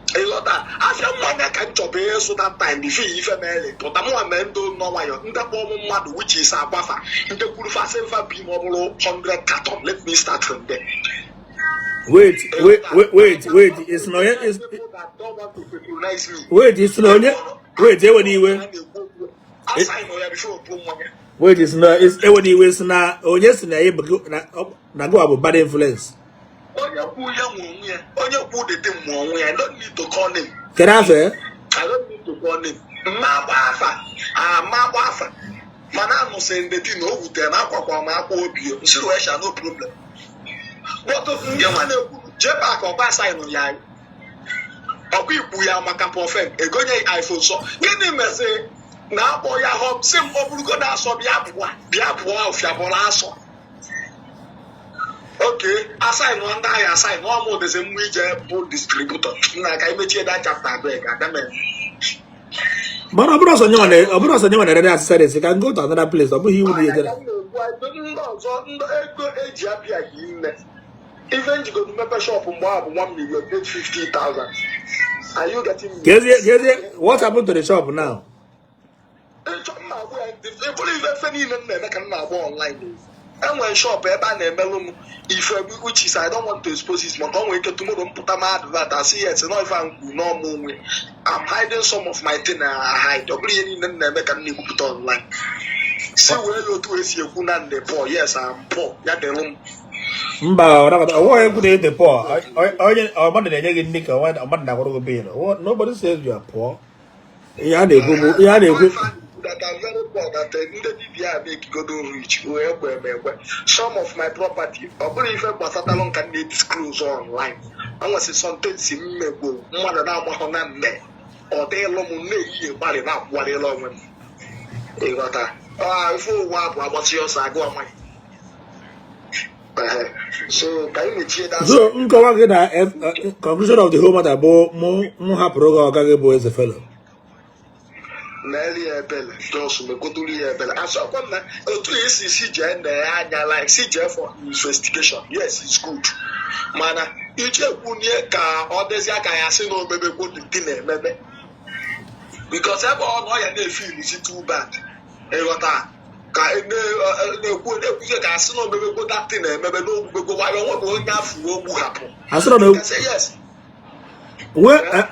Ịghọta? Afịa mmanya ka m chọba ịzụ that time before ife mere pụta. Mụnwa mee ndị nọ nwayọ, ndị kpọọ m mmadụ, which is agbafa ndị kwuru fasị mfa bi ma ọ bụrụ 100 carton. Let me start from there. Wait, wait, wait, wait, wait, it's na onye People that don't want to patronize me. Wait, it's na onye, wait, ewe n'iwe. Assign ya before obuo mmanya. Wait, it's na ewe n'iwe, it's na onye si na ị bụ na gụwa bụ bad influence? Onye kwu ya nwe onwe ya, onye kwu dete mụ onwe ya. I don't need to call name. Kedu afọ? I don't need to call name. Mma agba afa, ama agba afa, mana anụsị ndị di na o wutere na akwakwa m akwa obi nsiri wee sha, no problem. But ndị nwa na-ekwu jee pak ọkwa assign ya ọkwa ikwu ya maka pọfem egonye iPhone, sọ gịnị mezi na akpọ ya họm si m ọ bụrụgo na asọ bịa pụọ, bịa pụọ ọfịa bụrụ asọ. Oke assign ndị ahịa, assign ọmụ dịzi mma ije bụ distributor nna ka emechie that chapter abeg adame. Mana ọ bụrụ ọsọ nyenwa na-ere accessories ka go to another place, ọ bụghị iwu na ihe Ndị ọzọ, ndị ego eji abịa yi nne ife njigodo mepe shop mgbe ahụ bụ 1,850,000. Are you getting me? Kezie what happened to the shop now? Ịchọ m na-agwa ya ịbụrụ ife efe niile m na-eme ka m na-agba online. Enwere shop ebe a na-emelụ m ife, which is I don't want to expose it, maka ọ nwere ike tomorrow m pụta m advert asị yes no ife a m kwuru n'ọmụ onwe. I'm hiding some of my thing, I hide. Ọ bụrụ ihe niile m na-eme ka m na-ekwupụta online si wee ya otu esi ekwu na ndị poor. Yes, I'm poor, ya dịrị m. Mba, ọ nakọta ọ nweghị ekwu na ede poor. Onye ọ mmadụ na-enye gị nri ka mmadụ na-akwụrụ gị bill. Nobody says you are poor. Ihe a na-ekwu bụ ihe a na-ekwu. That I'm very poor, that ndị dibịa a make godo rich wee kwe m ekwe some of my property. Ọ bụrụ ife gbasatalụ nka m na-disclose online, ọ nwesị somethings mmegbo mmadụ na-amahụ na mme ọ dịlụ m na-ehihie gbalị na-akwụgharịla onwe m. Ịghọta? Ah, ife ụwa bụ agbatị ọsọ agụ amaghị. Ehe. So ka anyị mechie that. So nkọwa gị na conclusion of the whole matter bụ mụ hapụrụ gị ọga gị bụ Eze Fellow. Meeli ya ebele, just megoduru ya ebele. Asọkwa m na otu esi si jee na ya anya, like si jee for investigation, yes, it's good, mana ije kwunye ka ọ dịzie ka ya sị na omebekwo dị na-emebe, because ebe ọ nọ ya na-efe iluzi too bad. Ịghọta? Ka na-ekwu na-ekwuzie ka asị na omebekwo datị na-emebe na ogbubekwo nwayọ nwe bụ onye afọ ogbu hapụ. Asịrọ na Ka sị yes.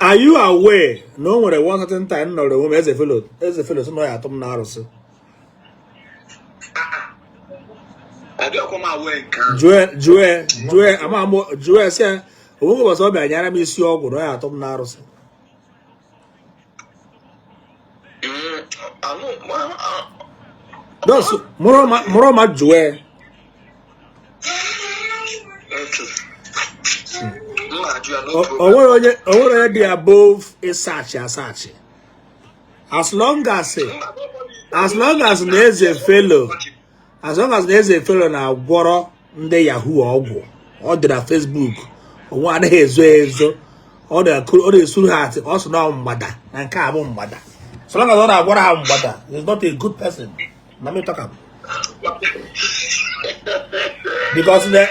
Are you aware na o nwere one certain time nọrọ onwe m, Eze Fellow, Eze Fellow sị na ọ ya atụ m na arụsị? Ah, ah. Adịghịkwa m aware nke ahụ. Jụọ, jụọ, jụọ, ama m jụọ sị ya onwe ụbọchị ọ bịa nyara m isi ọgwụ na ọ ya atụ m na arụsị. Anụ ah. Just mụrụ ma jụọ ya. Okay. M na-ajụ ya n'otu O nwere onye dị above ịsaachị asaachị, as long as na Eze Fellow, as long as na Eze Fellow na-agwọrọ ndị yahoo ọgwụ, ọ dị na Facebook, onwe anaghị ezo ezo, ọ na-esuru ha atị, ọ sị na ọ mgbada na nke a bụ mgbada. So long as ọ na-agwọrọ ha mgbada, he is not a good person. Na me talk am, because na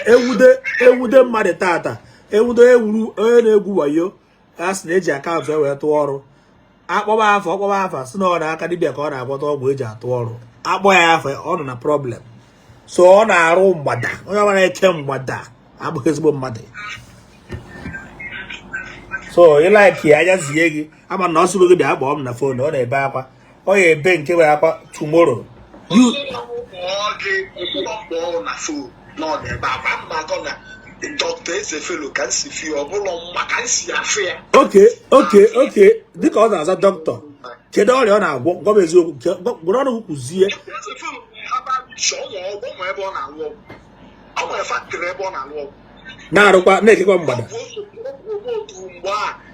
ewude mmadụ tata, ewude ewuru onye na-egwu wayo, a sị na eji account e wee tụọ ọrụ, akpọba afọ, ọkpọba afa, sị na ọ na-aka dibịa ka ọ na-agwọta ọgwụ eji atụ ọrụ, akpọ ya afa, ọ nọ na problem. So ọ na-arụ mgbada, onye ọbụla na-eke mgbada abụghị ezigbo mmadụ. So ị like ya, anya zie gị ama na ọ sịgo gị bịa kpọọ m na phone. Ọ na-ebe akwa, ọ ya ebe nke wee akwa tomorrow you Kpọọ gị mkpọmkpọ na phone na ọ na-ebe akwa m na-akọ na Dr. Eze Fellow ka m si fi ọ bụla mma ka m si afụ ya. Okay, dịka ọ na-aza dọkịta. Kedu ọrịa ọ na-agwọ? Gwa m eziokwu, gwara ọnụ gị kwuzie. Eze Phil herbal mixture, ọ nwere ọgwụ, ọ nwere ebe ọ na-alụ ọgwụ, ọ nwere factory ebe ọ na-alụ ọgwụ. Na-arụkwa, na-ekekwa mgbada. Ọgwụ otu mgbe a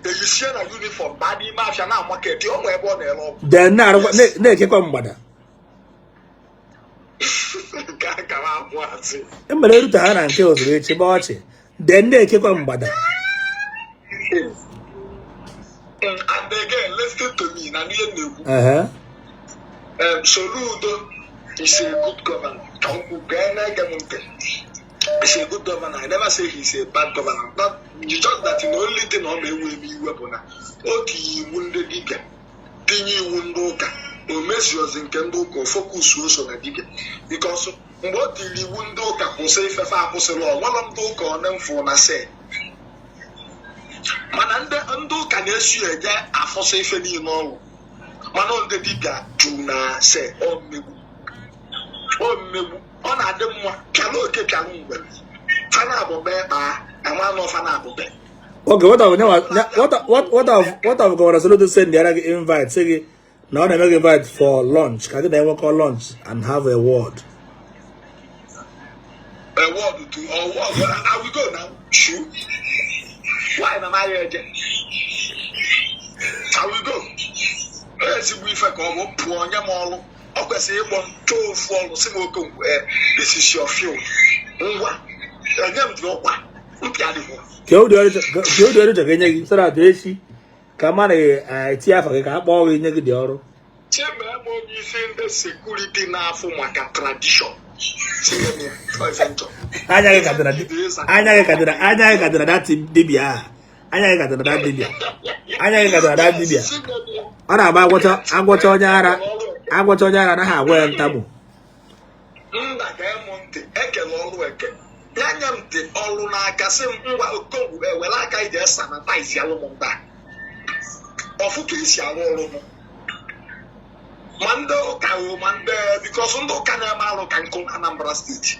eyisie na uniform baa n'ime afịa na market, ọ nwere ebe ọ na-ere ọgwụ. Then na-arụkwa, na-ekekwa mgbada. Nke a ka m abụ asị. E mere erute ha na nke ozuru echi gba ọchị, then na-ekekwa mgbada. And again, listen to me na ihe m na-ekwu. Ehe. Soludo is a good governor. Ka m kwu, gee na-ege m ntị. He's a good governor. I never say he's a bad governor. Not just that, the only thing ọ na-ewe eme iwe bụ na o tinye iwu ndị dibịa, tinye iwu ndị ụka, o meziozi nke ndị ụka, o focus so na dibịa, because mgbe o tiri iwu ndị ụka kwụsị ifefe akwụsịrị, ọ nwere ndị ụka ọ na-mfụ na se, mana ndị ụka na-esi eje afụsị ife niile ọrụ, mana ndị dibịa juru na se. Ọ mmegbu, ọ mmegbu. Ọ na-adị mma pịalụ oke, pịalụ ngwere, fana abụbe kpaa ama anụ fana abụbe. Okay, what of Governor Soludo send the other invite, say gị na ọ na-eme gị invite for lunch, ka gị na-enwekọ lunch and have a word? A word to or word, I will go now. Sure. Why na my eje? I will go. Ezigbo ife ka ọ bụ pụọ nye m ọrụ. Ọ kwesịrị ịkpọ m chọọ ofu ọrụ, si m, "Okonkwo, this is your field." Ngwa, enye m dị ọkwa mpịadịbụ. Ka ụdị ọrụ chọrọ ka enye gị, so that echi ka mmadụ etinye afa gị ka a kpọọ gị nye gị dị ọrụ? Chemee m onye isi ndị security na-afụ maka tradition. Tinye m ya, ọ ife m chọrọ. Anya gị ka dị na that dibịa ahụ. Anya gị ka dị na that dibịa. Anya gị ka dị na that dibịa. Ọ na-agba agwọcha onye ara, agwọcha onye ara, anaghị agwọ ya ntamu. Mba, gee m ntị. Ekele ọrụ eke ya nye m dị ọrụ n'aka, sị m, "Ngwa, Okongwu, ewere aka iji sanitize alụ m mba ọfụ ka esi arụ ọrụ m." Ma ndị ụka o, ma ndị, because ndị ụka na-eme arụ ka nkụ na Anambra Steeti,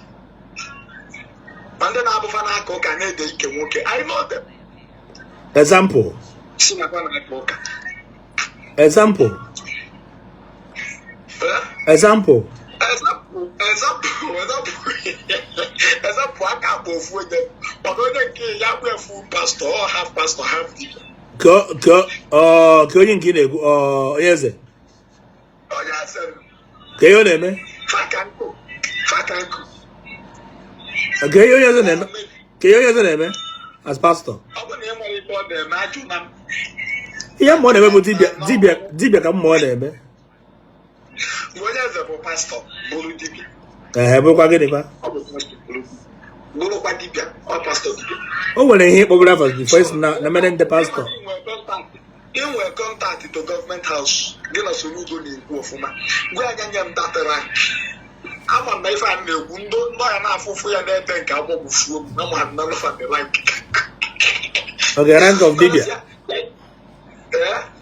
ma ndị na-abụfa n'aka ụka na-ede ike nwoke, I know them. Example? Si nakwa n'aka ụka. Example? Eh? Example? Example, example, example, example, aka akpọ ofu onye, mana onye nke ya bụ efu pastor ọ half pastor, half dibia. Ka onye nke ị na-ekwu, ọ onye eze? Onye eze. Ka ihe ọ na-eme? Faka nkụ, faka nkụ. Ka ihe onye eze na-eme, ka ihe onye eze na-eme as pastor? Ọ bụ na ị nwere ife ọ na-eme, ajụ na m. Ihe mmụọ na-eme bụ dibịa, dibịa, dibịa ka mmụọ na-eme. Mgbe onye eze bụ pastor bụrụ dibia. Ee, bụrụkwa gịnịkwa? Ọ bụ pastor bụrụkwa dibia, ọ pastor dibia. O nwere ihe ịkpọbara afa before isi na mere ndị pastor. Inwe contact to government house, gị na Soludo na-ekwu ọfụma, gwa anya nye m that rank. Ama m na ife a na-ekwu, ndị ọya na-afụfụ ya n'ebe nke agbọgbufuo m, ama m na lụfa the rank. Okay, rank of dibia? Ee.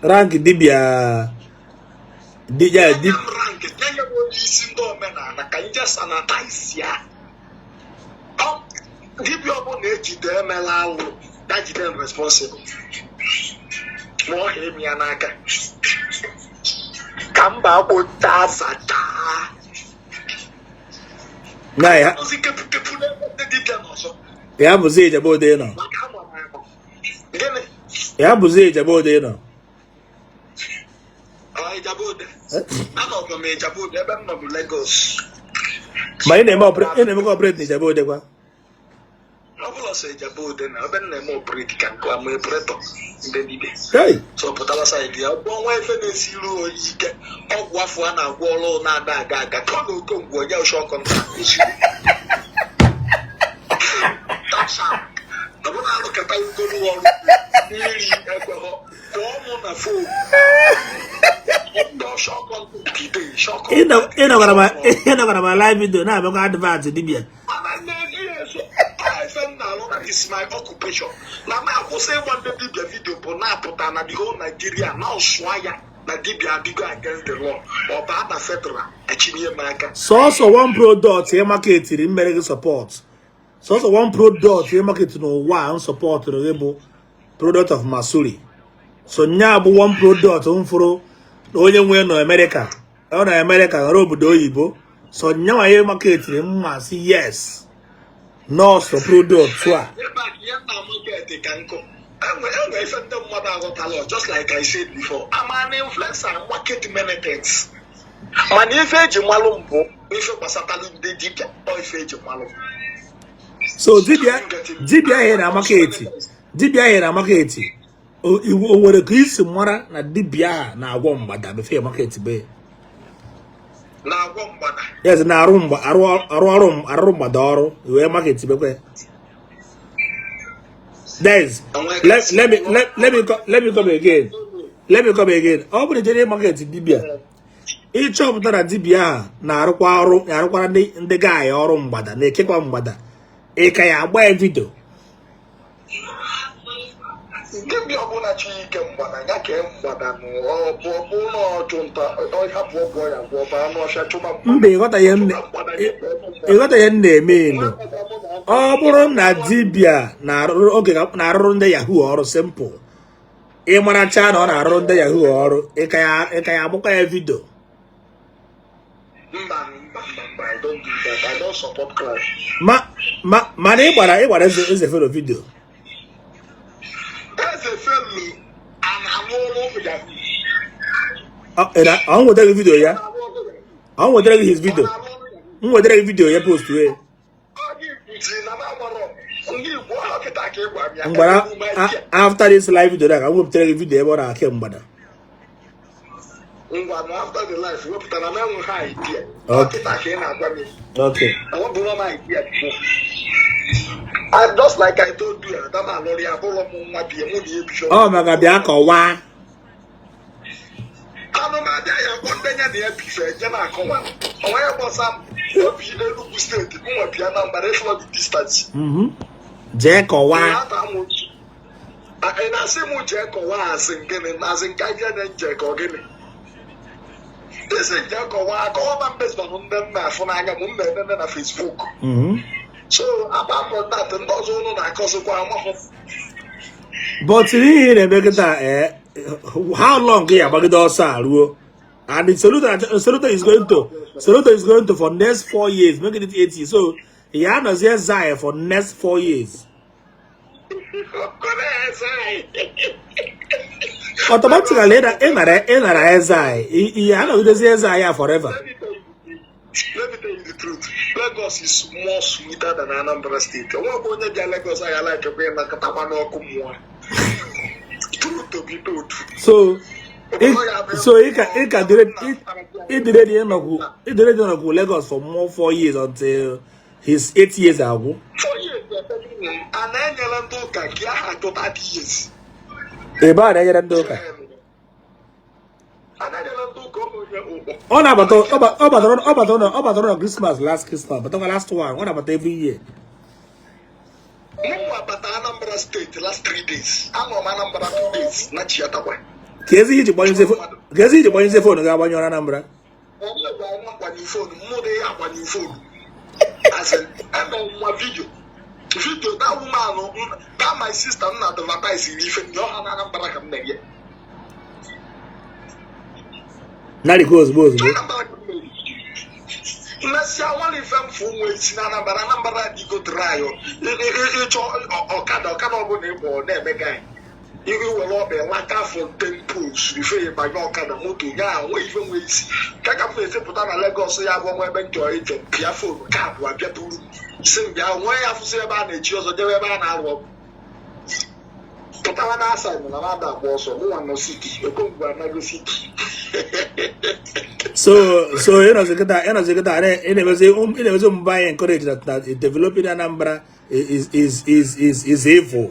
Rank dibia, dibia nye m rank, nye m onye isi ndị omenala ka nje sanitize ya. Dibịa ọbụla ejide emela alụ ya, jide m responsible, ma ọ ha emi ya n'aka ka mba kpota zata. Na ya. Ozi kepukepu n'ebe ndị dibịa nọ ọzọ. Ya bụzi Ijebe Ode nọ. Maka ama m ama gịnị. Ya bụzi Ijebe Ode nọ. Ọ Ijebe Ode, anọbụ m Ijebe Ode, ebe m nọ bụ Lagos. Ma ị na-eme ị na-emekwa operate na Ijebe Ode kwa? Ọ bụla sọ Ijebe Ode na ebe m na-eme operate ka nke ama operator ndị dibịa. Hey! So pụtara side ya bụ ọnwa ife na-esiri oyi ike, ọgwụ afọ a na-agwọ ọrụ na-ada aga aga ka ọ na Okongwu onye ọsọ contact ozugbo. Ọ bụrụ na alụkọta ugolu ọrụ mmiri ekweghọ, kpọọ mụ na phone, ndị ọsọ contact ide shọ. Ị nọkwara ma live video na-abịakwa advert dibịa. Mana na-eji eso ife m na-alụ na is my occupation na m akwụsị ịgba ndị dibịa video bụ na-apụta na the whole Nigeria na ọsụa ya na dibịa adịgo against the law, ọ baa na federal echinye m aka. Sọsọ one product ị marketiri mmere gị support, sọsọ one product ị market n'ụwa a m supportụrụ gị bụ product of Masuri. So nya bụ one product m fụrụ. Na onye nwe nọ Amerịka, ọ na Amerịka nọrọ obodo oyibo, so nyanwa ihe marketiri mma sị yes, nọọsụ product a. Ebe a ka ihe na market ka nkụ. Enwe ife ndị mmadụ aghọtala. Just like I said before, I'm an influencer, market many things, mana ife eji malụ mbụ, ife gbasatalụ ndị dibịa, ọ ife eji malụ. So dibịa ihe na market, dibịa ihe na market, o nwere ka isi mara na dibịa a na-agwọ mgbada before market be? Na-agwọ mgbada? Yes, na-arụ mgba, arụ arụ ọrụ, arụrụ mgbada ọrụ, wee market bekwe. That is, let me come again, let me come again. Ọ bụrụ jere market dibịa, ịchọpụta na dibịa a na-arụkwa ọrụ, na-arụkwara ndị gaayị ọrụ mgbada, na-ekekwa mgbada, ị ka ya agba ya video? Dibịa ọbụla chi ike mgbada ya kee mgbada, ọ bụ na ọchụ nta, ọ hapụ ọgwụ ya gwọ, baa n'ọfịa chụba mgbada. Mba, ịghọta ihe m na-eme elu. Ọ bụrụ na dibịa na-arụrụ oge na-arụrụ ndị yahoo ọrụ, simple, ịmaracha na ọ na-arụrụ ndị yahoo ọrụ, ị ka ya agbakwa ya video? Mba, mba, mba, mba, I don't do that. I don't support crime. Ma mana ị gbara eze fero video. Eze Felo a na-alụ ọrụ yahoo? Ọ nwetara gị video ya, ọ nwetara gị his video. Ọ na-alụ ọrụ yahoo? M nwetara gị video ya, post wee. Ọ gị kwuzi na m amarọ ndị Igbo ọ kịta ka ị gwa m ya. Mgbara Enwere m idea. After this live video na ka m wepụtara gị video ebe ọ na-ake mgbada. Ngwa na after the live, wepụtara m, enweghị idea. Ọ Okay. kịta ka ị na-agwa m. Okay. Enwebụrụ m idea before. And just like I told you, Adam alụrụ ya bụrụ m nwa bie mụ na ebisho. Ọ maka bịa kọwaa. Anụmadị ya kpọ ndị ya na ya bife eje na-akọwa onwe ya gbasa m obi Enugu Steeti, m nwe bi Anambra, ịfụlọ the distance. Jee kọwaa. Ata amụchi. Ị na-asị m jee kọwaa, asị gịnị? Asị nke aja na nje ka ọ gịnị? Isi nje kọwaa, akọwa ma based on ndị m na-afụ n'anya m na-enene na Facebook. So apart from that, ndị ọzọ ụnụ na-akọzikwa amahụ. But ihe ị na-eme kịta, how long ya agbagide ọsọ a ruo? And the Soludo is going to for next 4 years, making it 8 years. So ya anọzie Zai for next 4 years. Okoro eze anyị. Automatically ị nara eze anyị, ihe anọgidezi eze anyị a forever. Let me tell you the truth. Lagos is more sweeter than Anambra State. Onwekwa onye bịa Lagos anyị like ekwe ịnakọtakwa n'ọkụ mmụọ. Truth to be told. So ị ka ịdịrị ịnọkwu Lagos for more 4 years until his 8 years agwụ. 4 years, a na-enyere ndị ụka nke aha atụ 30 years. Ebe a na-enyere ndị ụka? A na-enyere ndị ụka onye ụkpọ. Ọ na-abata, ọ batara na Christmas, last Christmas, batakwa last one, ọ na-abata every year. Mụnwa bata Anambra Steeti last 3 days. Anọ m Anambra 2 days na chiatakwa. Ka ezi iji gbanyụzie phone ga-agbanyụ na Anambra? Onye bụ ọnwa agbanyụ phone, mmụ dị agbanyụ phone. As in, eme nwa video that woman, that my sister m na advertise ife ndị ọha na Anambra ka m na-enye. Narịkwa ozugbo ozugbo. Anambra ka m na-eri. Mmesịa nwere ife mfụ ụmụ esi na Anambra. Anambra adịgo dry. Ịchọ ọkada ọbụla ịkpọ na-eme gị iwere ọbịa lata for 10 posts ife ya banye ọkada moto ya nwe ife nwe isi ka m na-esepụta na Lagos, ya bụ ọnwa ebe m chọrọ ije, pịa phone cab abịa buru si m bịa nwee ya, fụsị ebe a na-echi ọzọ jebe ebe a na-arụ ọgwụ, pụtawa na asa na na-ada agba ọsọ. Mụnwa nọ city, Okongwu anago city. So ịnọzi kịta ị na-emezi omume anyị encourage that developing Anambra is evil.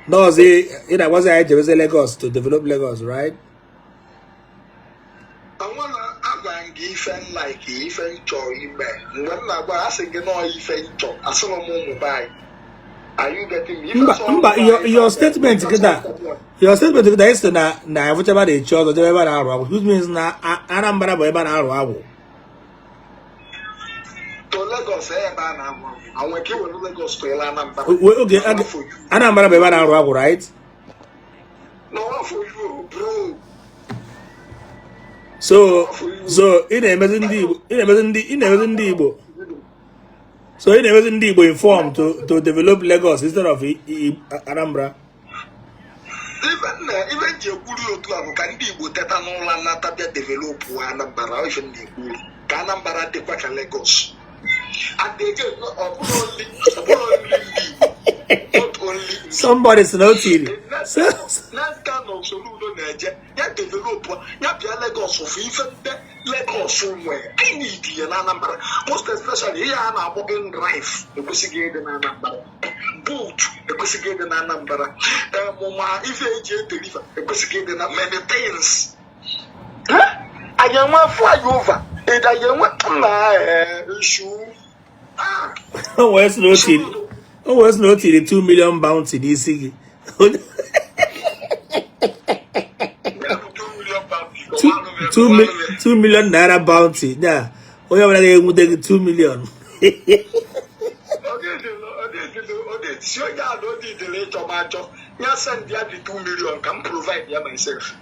Nọọsụ ị na-agwazi anyị jebezi Lagos to develop Lagos, right? Anwana agwa m gị ife m like, ife m chọrọ ime. Mgbe m na-agwa, asị gị nọọ ife m chọ, asịrọ m ụmụ be anyị. Are you getting me? Ife Mba. sọ Mba. ụmụ be Your anyị. your statement kịta, your statement kịta isi na afụchaba na-echi ọzọ jebe ebe a na-arụ agwụ, which means na Anambra bụ ebe a na-arụ agwụ. To Lagos ebe a na-agwụ agwụ anwe ka iwere Lagos tụnyere Anambra. Oge Not for you. Anambra bụ ebe a na-arụ agwụ, right? Not for you, bro. So ị na-emezi ndị Igbo, ị na-emezi ndị Igbo, so ị na-emezi ndị Igbo inform to develop Lagos instead of Anambra. Ife m ji ekwuri otu a bụ ka ndị Igbo teta n'ụla, nata, bịa develop Anambra. Ife m na-ekwuri, ka Anambra dịkwa ka Lagos. And again, ọ bụrụ only ndị Igbo, not only ndị Somebody si na o tiri so n'aka na Soludo na-eje ya develop, ya bịa Lagos fụ ife ndị Lagos nwee. Anyị need ya na Anambra, most especially ihe a na-akpọ inDrive ekwesịghị ịdị na Anambra, Bolt ekwesịghị ịdị na Anambra, ma ife eji edeliver ekwesịghị ịdị na many things. Anyị enwe flyover, ịda anyị enwe nna issue. O wee sị na o tiri 2 million bounty n'isi gị. 2 million naira bounty ya, onye ọbụla ga-enwute gị, 2 million. Si onye a na odi idere ịchọ m achọ, ya send ya dị 2 million ka m provide ya myself.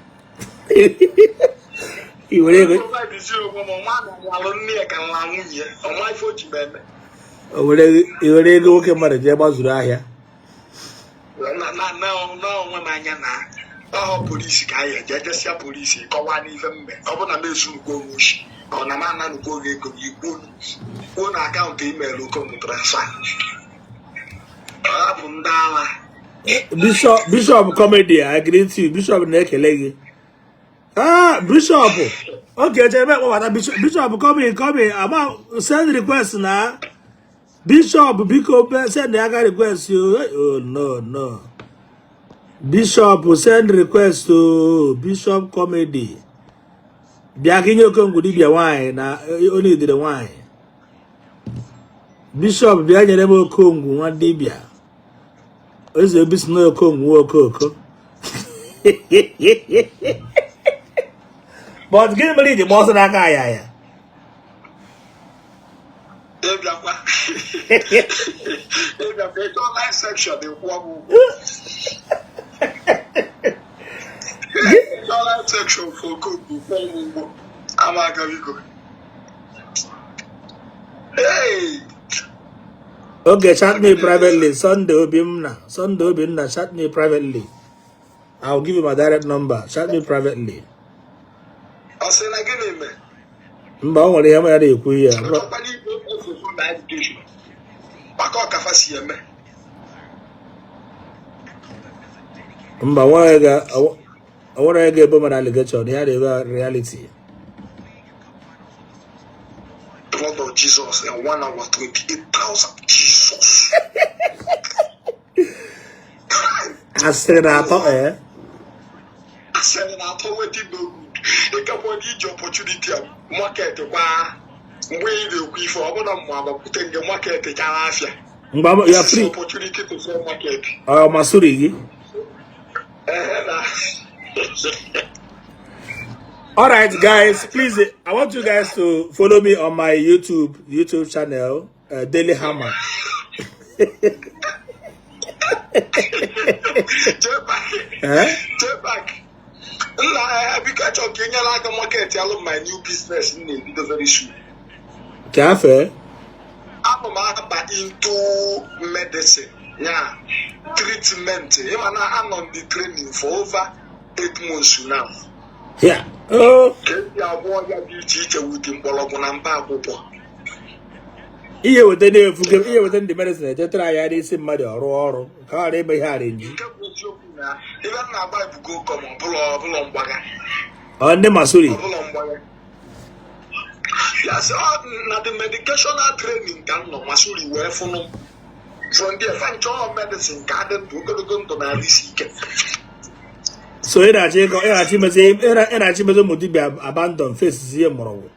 I were ego Provide si onwe m. Ọma na alụ nne ya ka nla nwunye ya, ọma ife o ji m eme. O were i were ego nwoke mmadụ jee gbazuru ahịa. Na onwe m anya na ọhọ polisi ka anyị eje ejesịa polisi kọwaa n'ife mme. Ọ bụ na m ezunugo onwe oshi, ọ na m ananugo oge ego gị, kwuo kwuo na akaụntụ email Okongwu transfer, ọ hapụ ndị agha. Bishop, Bishop Comedy, I greet you. Bishop na-ekele gị. Ah, Bishop, okay, chebe kpọbata Bishop. Bishop, come in, come in. Ama send request na Bishop, biko send aka request o. Oh no, no, Bishop, send request o. Bishop Comedy, bịa ka inye Okongwu dibịa nwaanyị na onye idire nwaanyị. Bishop, bịa nyere m Okongwu nwa dibịa. Eze obi si na Okongwu nwa okoko. But gịnị mere iji gba ọsọ n'aka ya ya? Ịbịakwa ịchọ live section, ịkwụọ m ụgwọ. Ịchọ live section for Okongwu, kwụọ m ụgwọ. Ama aka, biko. Hey! Okay, chat me privately. Sunday Obinna. Sunday Obinna, chat me privately. I'll give you my direct number. Chat me privately. Ọ sị na gịnị mee? Mba, o nwere ihe m ya na-ekwu ihe a. Achọkwana igwe ofufu na education maka ọkafa si eme. Mba, nwere ga o nwere onye ga-ebo m na allegation. Ihe a na-ebe reality. Blood of Jesus in one hour, 28,000. Jesus. Asịrị na-atọ ee. Asịrị na-atọ, wetin no good. Ịkakwa na iji opportunity a market kwa mgbe ị na-ekwu ife ọ bụla mma agbakwute nke market chara afịa. Mgbe ya This is free opportunity to sell market. Ọ masịrị gị. Ehe na. All right, guys, please, I want you guys to follow me on my YouTube channel, Daily Hammer. Jee back. Eh? Jee back. Nna ya, biko, achọ ka ị nyere aka market alụ my new business m na-ebido very soon. Cafe. Ana m aba into medicine ya, treatment. Ịma na anọ m the training for over 8 months now. Yeah. Oh, Ka esi agwọ ọrịa dị iche iche with mgbọrọgwụ na mkpa akwụkwọ. Ihe weta na-efu, ihe weta ndị medicine ejetara ya n'isi mmadụ, ọrụ ọrụ ka ọ ghara ime ihe arenji. Nke bụ eziokwu na ebe m na-agba ebugo ụkọ ma ọbụla mgbaga. Ọ ndị masuri. Ọbụla mgbaga ya sị ọ na the medicational training ka m nọ masuri wee fụnụ m from there fa nchọ medicine ka adị ndụ ogologo ndụ na arụ isi ike. So ị na-achọ ịkọ, ị na-achọ imezi ụmụ dibịa abandon face ihe mgbọrọgwụ.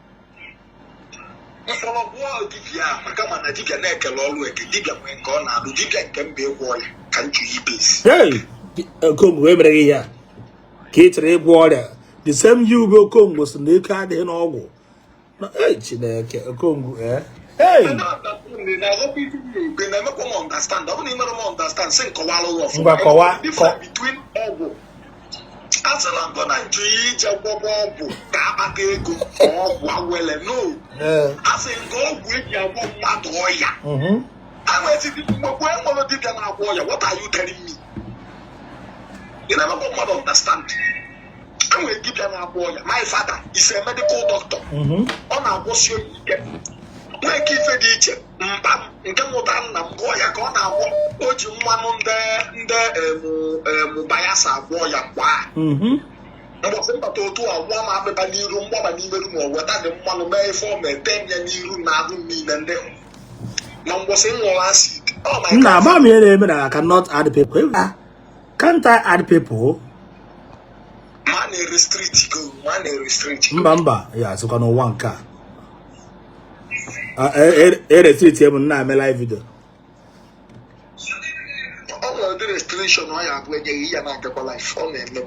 Mkpọrọgwụ ọ dibịa a maka mana dibịa na-ekele ọrụ eke, dibịa nwee nke ọ na-alụ, dibịa nke mba ịgwọ ọrịa ka m jụ ibesi. Hey, Okongwu, emere gị ihe a ka ị chọrọ ịgwọ ọrịa, the same you bụ Okongwu si na ike adịghị n'ọgwụ. Hey, Chineke, Okongwu, eh, hey. Na-emekwa m understand. Ọ bụ na ị mere m understand, sị nkọwalụ gị ọfụma. Ngwa, kọwaa. Difference between ọgwụ Asịla nkọ na nju ya ije gwọba ọgwụ ka akpata ego ka ọgwụ awele no. Asị nke ọgwụ eji agwọ mmadụ ọya. Anwezi mgbe e nwere dibịa na-agwọ ọya. What are you telling me? Ị na-emekwa mmadụ understand. Enwere dibịa na-agwọ ọya. My father is a medical doctor. Ọ na-agwọsi oyi ike, nwee ike ife dị iche. Mpa m nke mụta nna m gụọ ya ka ọ na-agwọ. O ji mmanụ ndị emu Bayelsa agwọ ya mgbe a. Mbọsị mbata otu a nwa m akpịba n'iru mgbaba n'ime room, o weta dị mmanụ mee ife ọ mee tee m ya n'iru na ahụ m niile ndị na mgbọsị m ṅụrụ acid. Oh my Nna God. Ama m ihe na-eme na I cannot add people. Can't I add people? Ma na-restrict go, ma na-restrict go. Mba, mba, ya asịkwa n'ụwa nke a e restrict m na eme live video. Ọ nwere ụdị restriction ọ ya abụ enyeghị ya na-agakwa life ọ na-eme.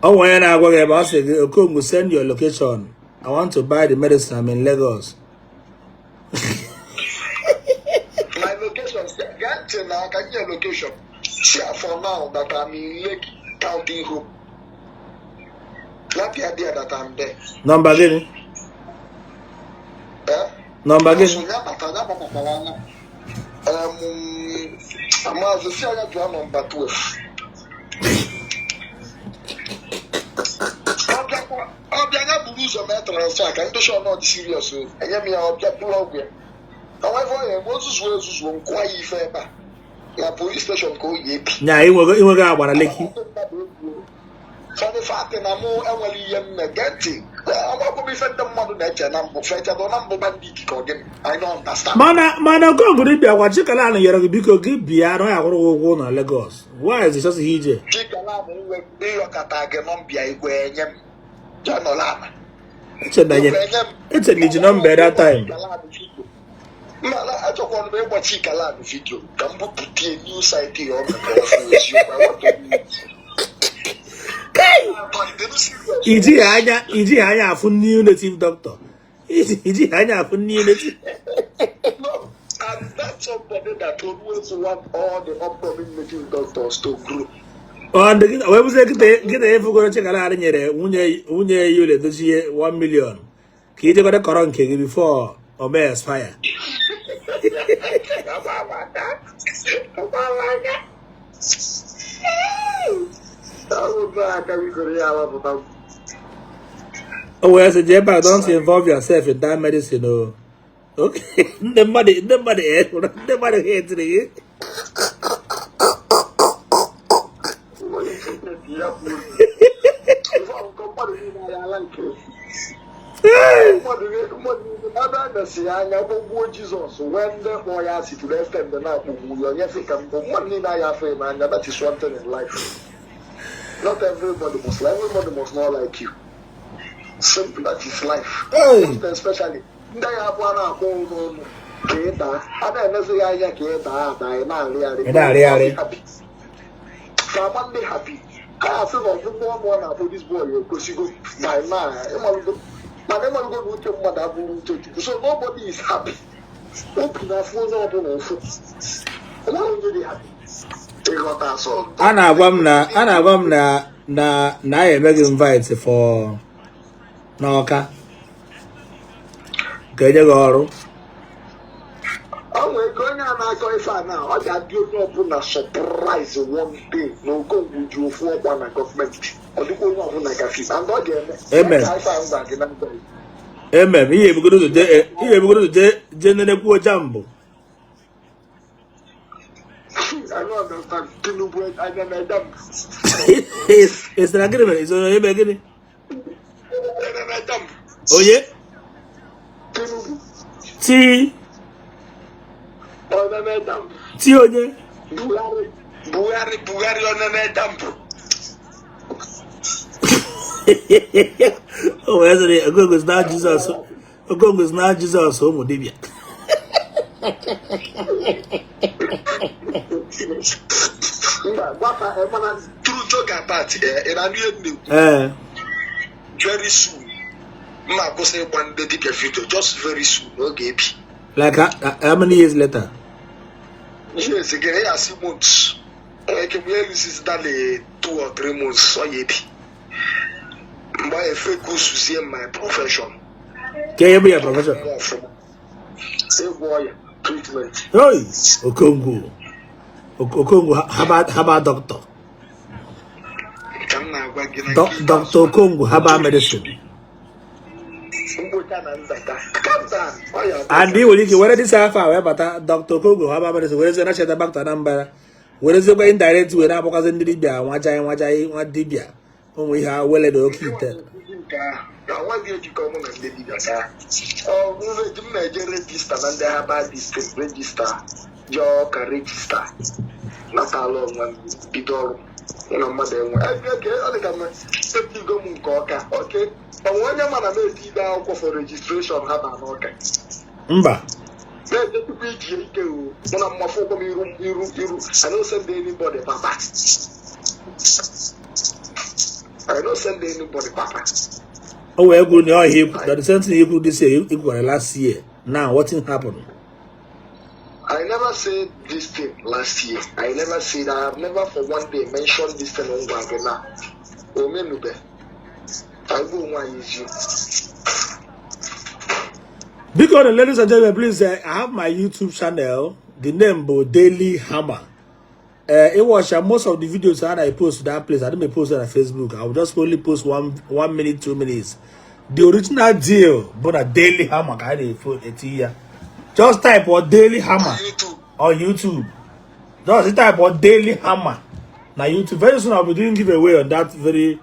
Ọ nwere onye na-agwa gị ebe ọ sị gị, "Okongwu, send your location. I want to buy the medicine. I'm in Lagos." My location, gaa ntị na aka nye location. See, for now that I'm in Lekki County Home. Lapia there that I'm there. Nọmba gịnị? Eh? Nọmba gịnị? So ya bata, ya gbakwara anya. Maazị si anya jụọ nọmba 12. Ọbịa ya buru ụzọ mee transfer ka ndị shọ nọ dị serious o. Enye m ya, ọbịa buru ọgwụ ya. Ọnwa ife ọ ya eme ozuzuo ezuzuo nkụwa ya ife ebe a. Na police station ka o yi ebi. Nya inwego agbara Lekki. Funny fact na mụ enwere ihe mme. Gee ntị, agbakwa m ife ndị mmadụ na-eche na mbụ fechado na mbụ bandit ka ọ gịnị. I don't understand. Mana Okongwu dibịa gwa Chikalan nyere gị, biko gị bịa na ọ ya akwụrụ gị ụgwọ na Lagos. Why is it just ije? Chikala m nwe ịyọkọta gị nọmbịa igwe enye m ya nọrọ ala. Eche na Igwe enye m. Eche na iji nọmba that time. Mba, achọkwara m ịgba Chikalan video ka m bupụtie new site ya ọ mepere ọfụ eziokwu. I want to do it. I'm serious. Ijighị anya afụ new native doctor. Ijighị anya afụ new native. No, I'm not somebody that always want all the upcoming native doctors to grow. Ọ ndị wee bụzie kịta efugoro Chikalan nyere nwunye ya ụlọ edochie 1 million ka ijekọta kọrọ nke gị before o mee expire. Agbamaka. Ọ aka bikoro ya alapụta m. O wee sị, "Jee back, don't involve yourself in that medicine o." Okay, ndị mmadụ ha etiri gị. Ya kwuru. Ife ọkụkọ mmadụ niile ya ala nke mmadụ niile ebe a mesịrị anya gbogbuo Jizọs nwee ndị kpọọ ya asị to the extent na-akpọgbu ya onye sị ka mbụ mmadụ niile anya afọ ime anya. That is one thing in life. Not everybody must everybody must not like you. Simple, that is life. Hey. Most especially ndị ya abụọ na-akpọ n'ọnụ ka ị daa, a na-emezi ya anya ka ị daa ada, ị na-arịgharị. Ị na-arịgharị. Ka ama ndị happy ha asị na ọgwụgwọ ọnụ ọ na-akpọ this boy ekwesịgo by now. Ịmalụgo, mana ịmalụgo na uche mmadụ abụrụ uche Chukwu, so nobody is happy. Obi na-afụ onye ọbụla ụfụ, onweghị onye dị happy, ịghọta? So A na-agwa m na a eme gị invite for n'Ọka ka enye gị ọrụ. Ọ nwere ike onye a na-akọ ife a na ọ ga-adị onye ọbụla surprise one day na Okongwu ji ofu ọkwa na gọọmenti. Ọ dịkwa onye ọbụla gafi and ọ ga-eme. Amen. Ka ife a m gwa gị na ndụ. Emem ihe ebugodo ụzọ jee nenekwuo JAMB. I don't understand. Tinubu anya na-ede m. Ị na gịnị mere? Ị eme gịnị? Anya na-ede m. Onye? Tinubu. Ti? Ọ na-ede m. Ti onye? Buhari, Buhari, Buhari ọ na-ede m. O wee sịrị Okongwu is now Jesus. Okongwu is now Jesus ụmụ dibịa. Mba, gwata mana true joke apart, ị na-anụ ihe m na-ekwu? Ee. Very soon m na-akwụsị ịgba ndị dibịa video, just very soon oge ebi. Like how many years later? Years gịnị ya asị months. Enwere ike mgbe elusizi dali 2 or 3 months, ọ ya ebi mgbe ahụ efekusuzie my profession. Ka ihe bụ ya profession? Mmụọ ọfụma, ịgwọ ọya, treatment. Hey, Okongwu. Okongwu herbal doctor. Ka m na-agwa gị na nke Dr. Okongwu herbal medicine. Mkpocha na nzata. Calm down. Ọ ya And ị nwere ike were this afa wee bata Dr. Okongwu herbal medicine, werezie na cheta back to Anambra, wereziekwa indirect were akpọkwazi ndị dibịa nwajai nwajai nwa dibịa ụmụ ihe wele na oke ite. Nke ahụ nwaghị ejikọ mụ na ndị dibịa taa. Ọ nreji m na-eje register na ndị herbal district, register, jee ọka register, natala onwe m, bido ọrụ mụ na mmadụ enwe ebe ke ọ dị ka m etigo m nke ọka oke onwe onye ma na m etigo akwụkwọ for registration ha ba n'ọka. Mba. Na-eje tupu iji ike o mụ na mmafụ ụkwụ m iru iru iru. I no send anybody papa, I no send anybody papa. O wee gwuru na ọhịa ikwu that the same thing ikwu this year ikwukwara last year. Now what thing happen? I never said this thing last year. I never said, I have never for one day mentioned this thing on Gwagena. Omenube. I go one is you. Biko, ladies and gentlemen, please, I have my YouTube channel. The name bụ Daily Hammer. It was most of the videos that I post to that place. I didn't post it on Facebook. I will just only post one minute, 2 minutes. The original deal, but a Daily Hammer, I had a. Just type or Daily Hammer YouTube. On YouTube. Just type or Daily Hammer. Now YouTube. Very soon I'll be doing giveaway on that very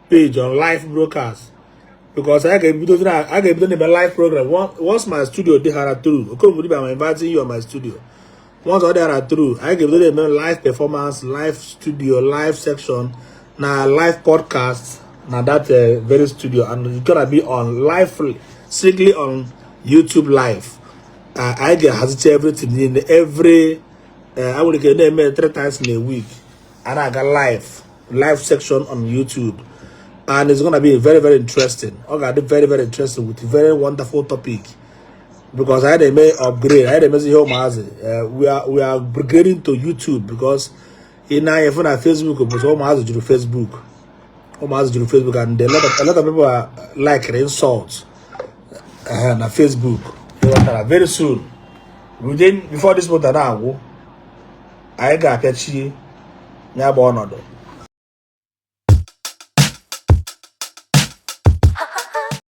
page on live broadcast. Because I can be doing a live program. Once my studio they had through. Okay, I'm inviting you on my studio. Once all they are through, I can do a live performance, live studio, live section, now live podcast, now that very studio, and it's gonna be on live, strictly on YouTube Live. I get has everything in every. I will get them three times in a week, and I got live section on YouTube, and it's gonna be very, very interesting. Okay, very, very interesting with a very wonderful topic because I had a may upgrade. I had a message here, we are upgrading to YouTube because in our phone at Facebook, but ụmụazị juru Facebook. Ụmụazị juru Facebook, and a lot of people are like insults na Facebook. Very soon, within before this month na-agwụ, anyị ga-apịachi ya bụ ọnọdụ.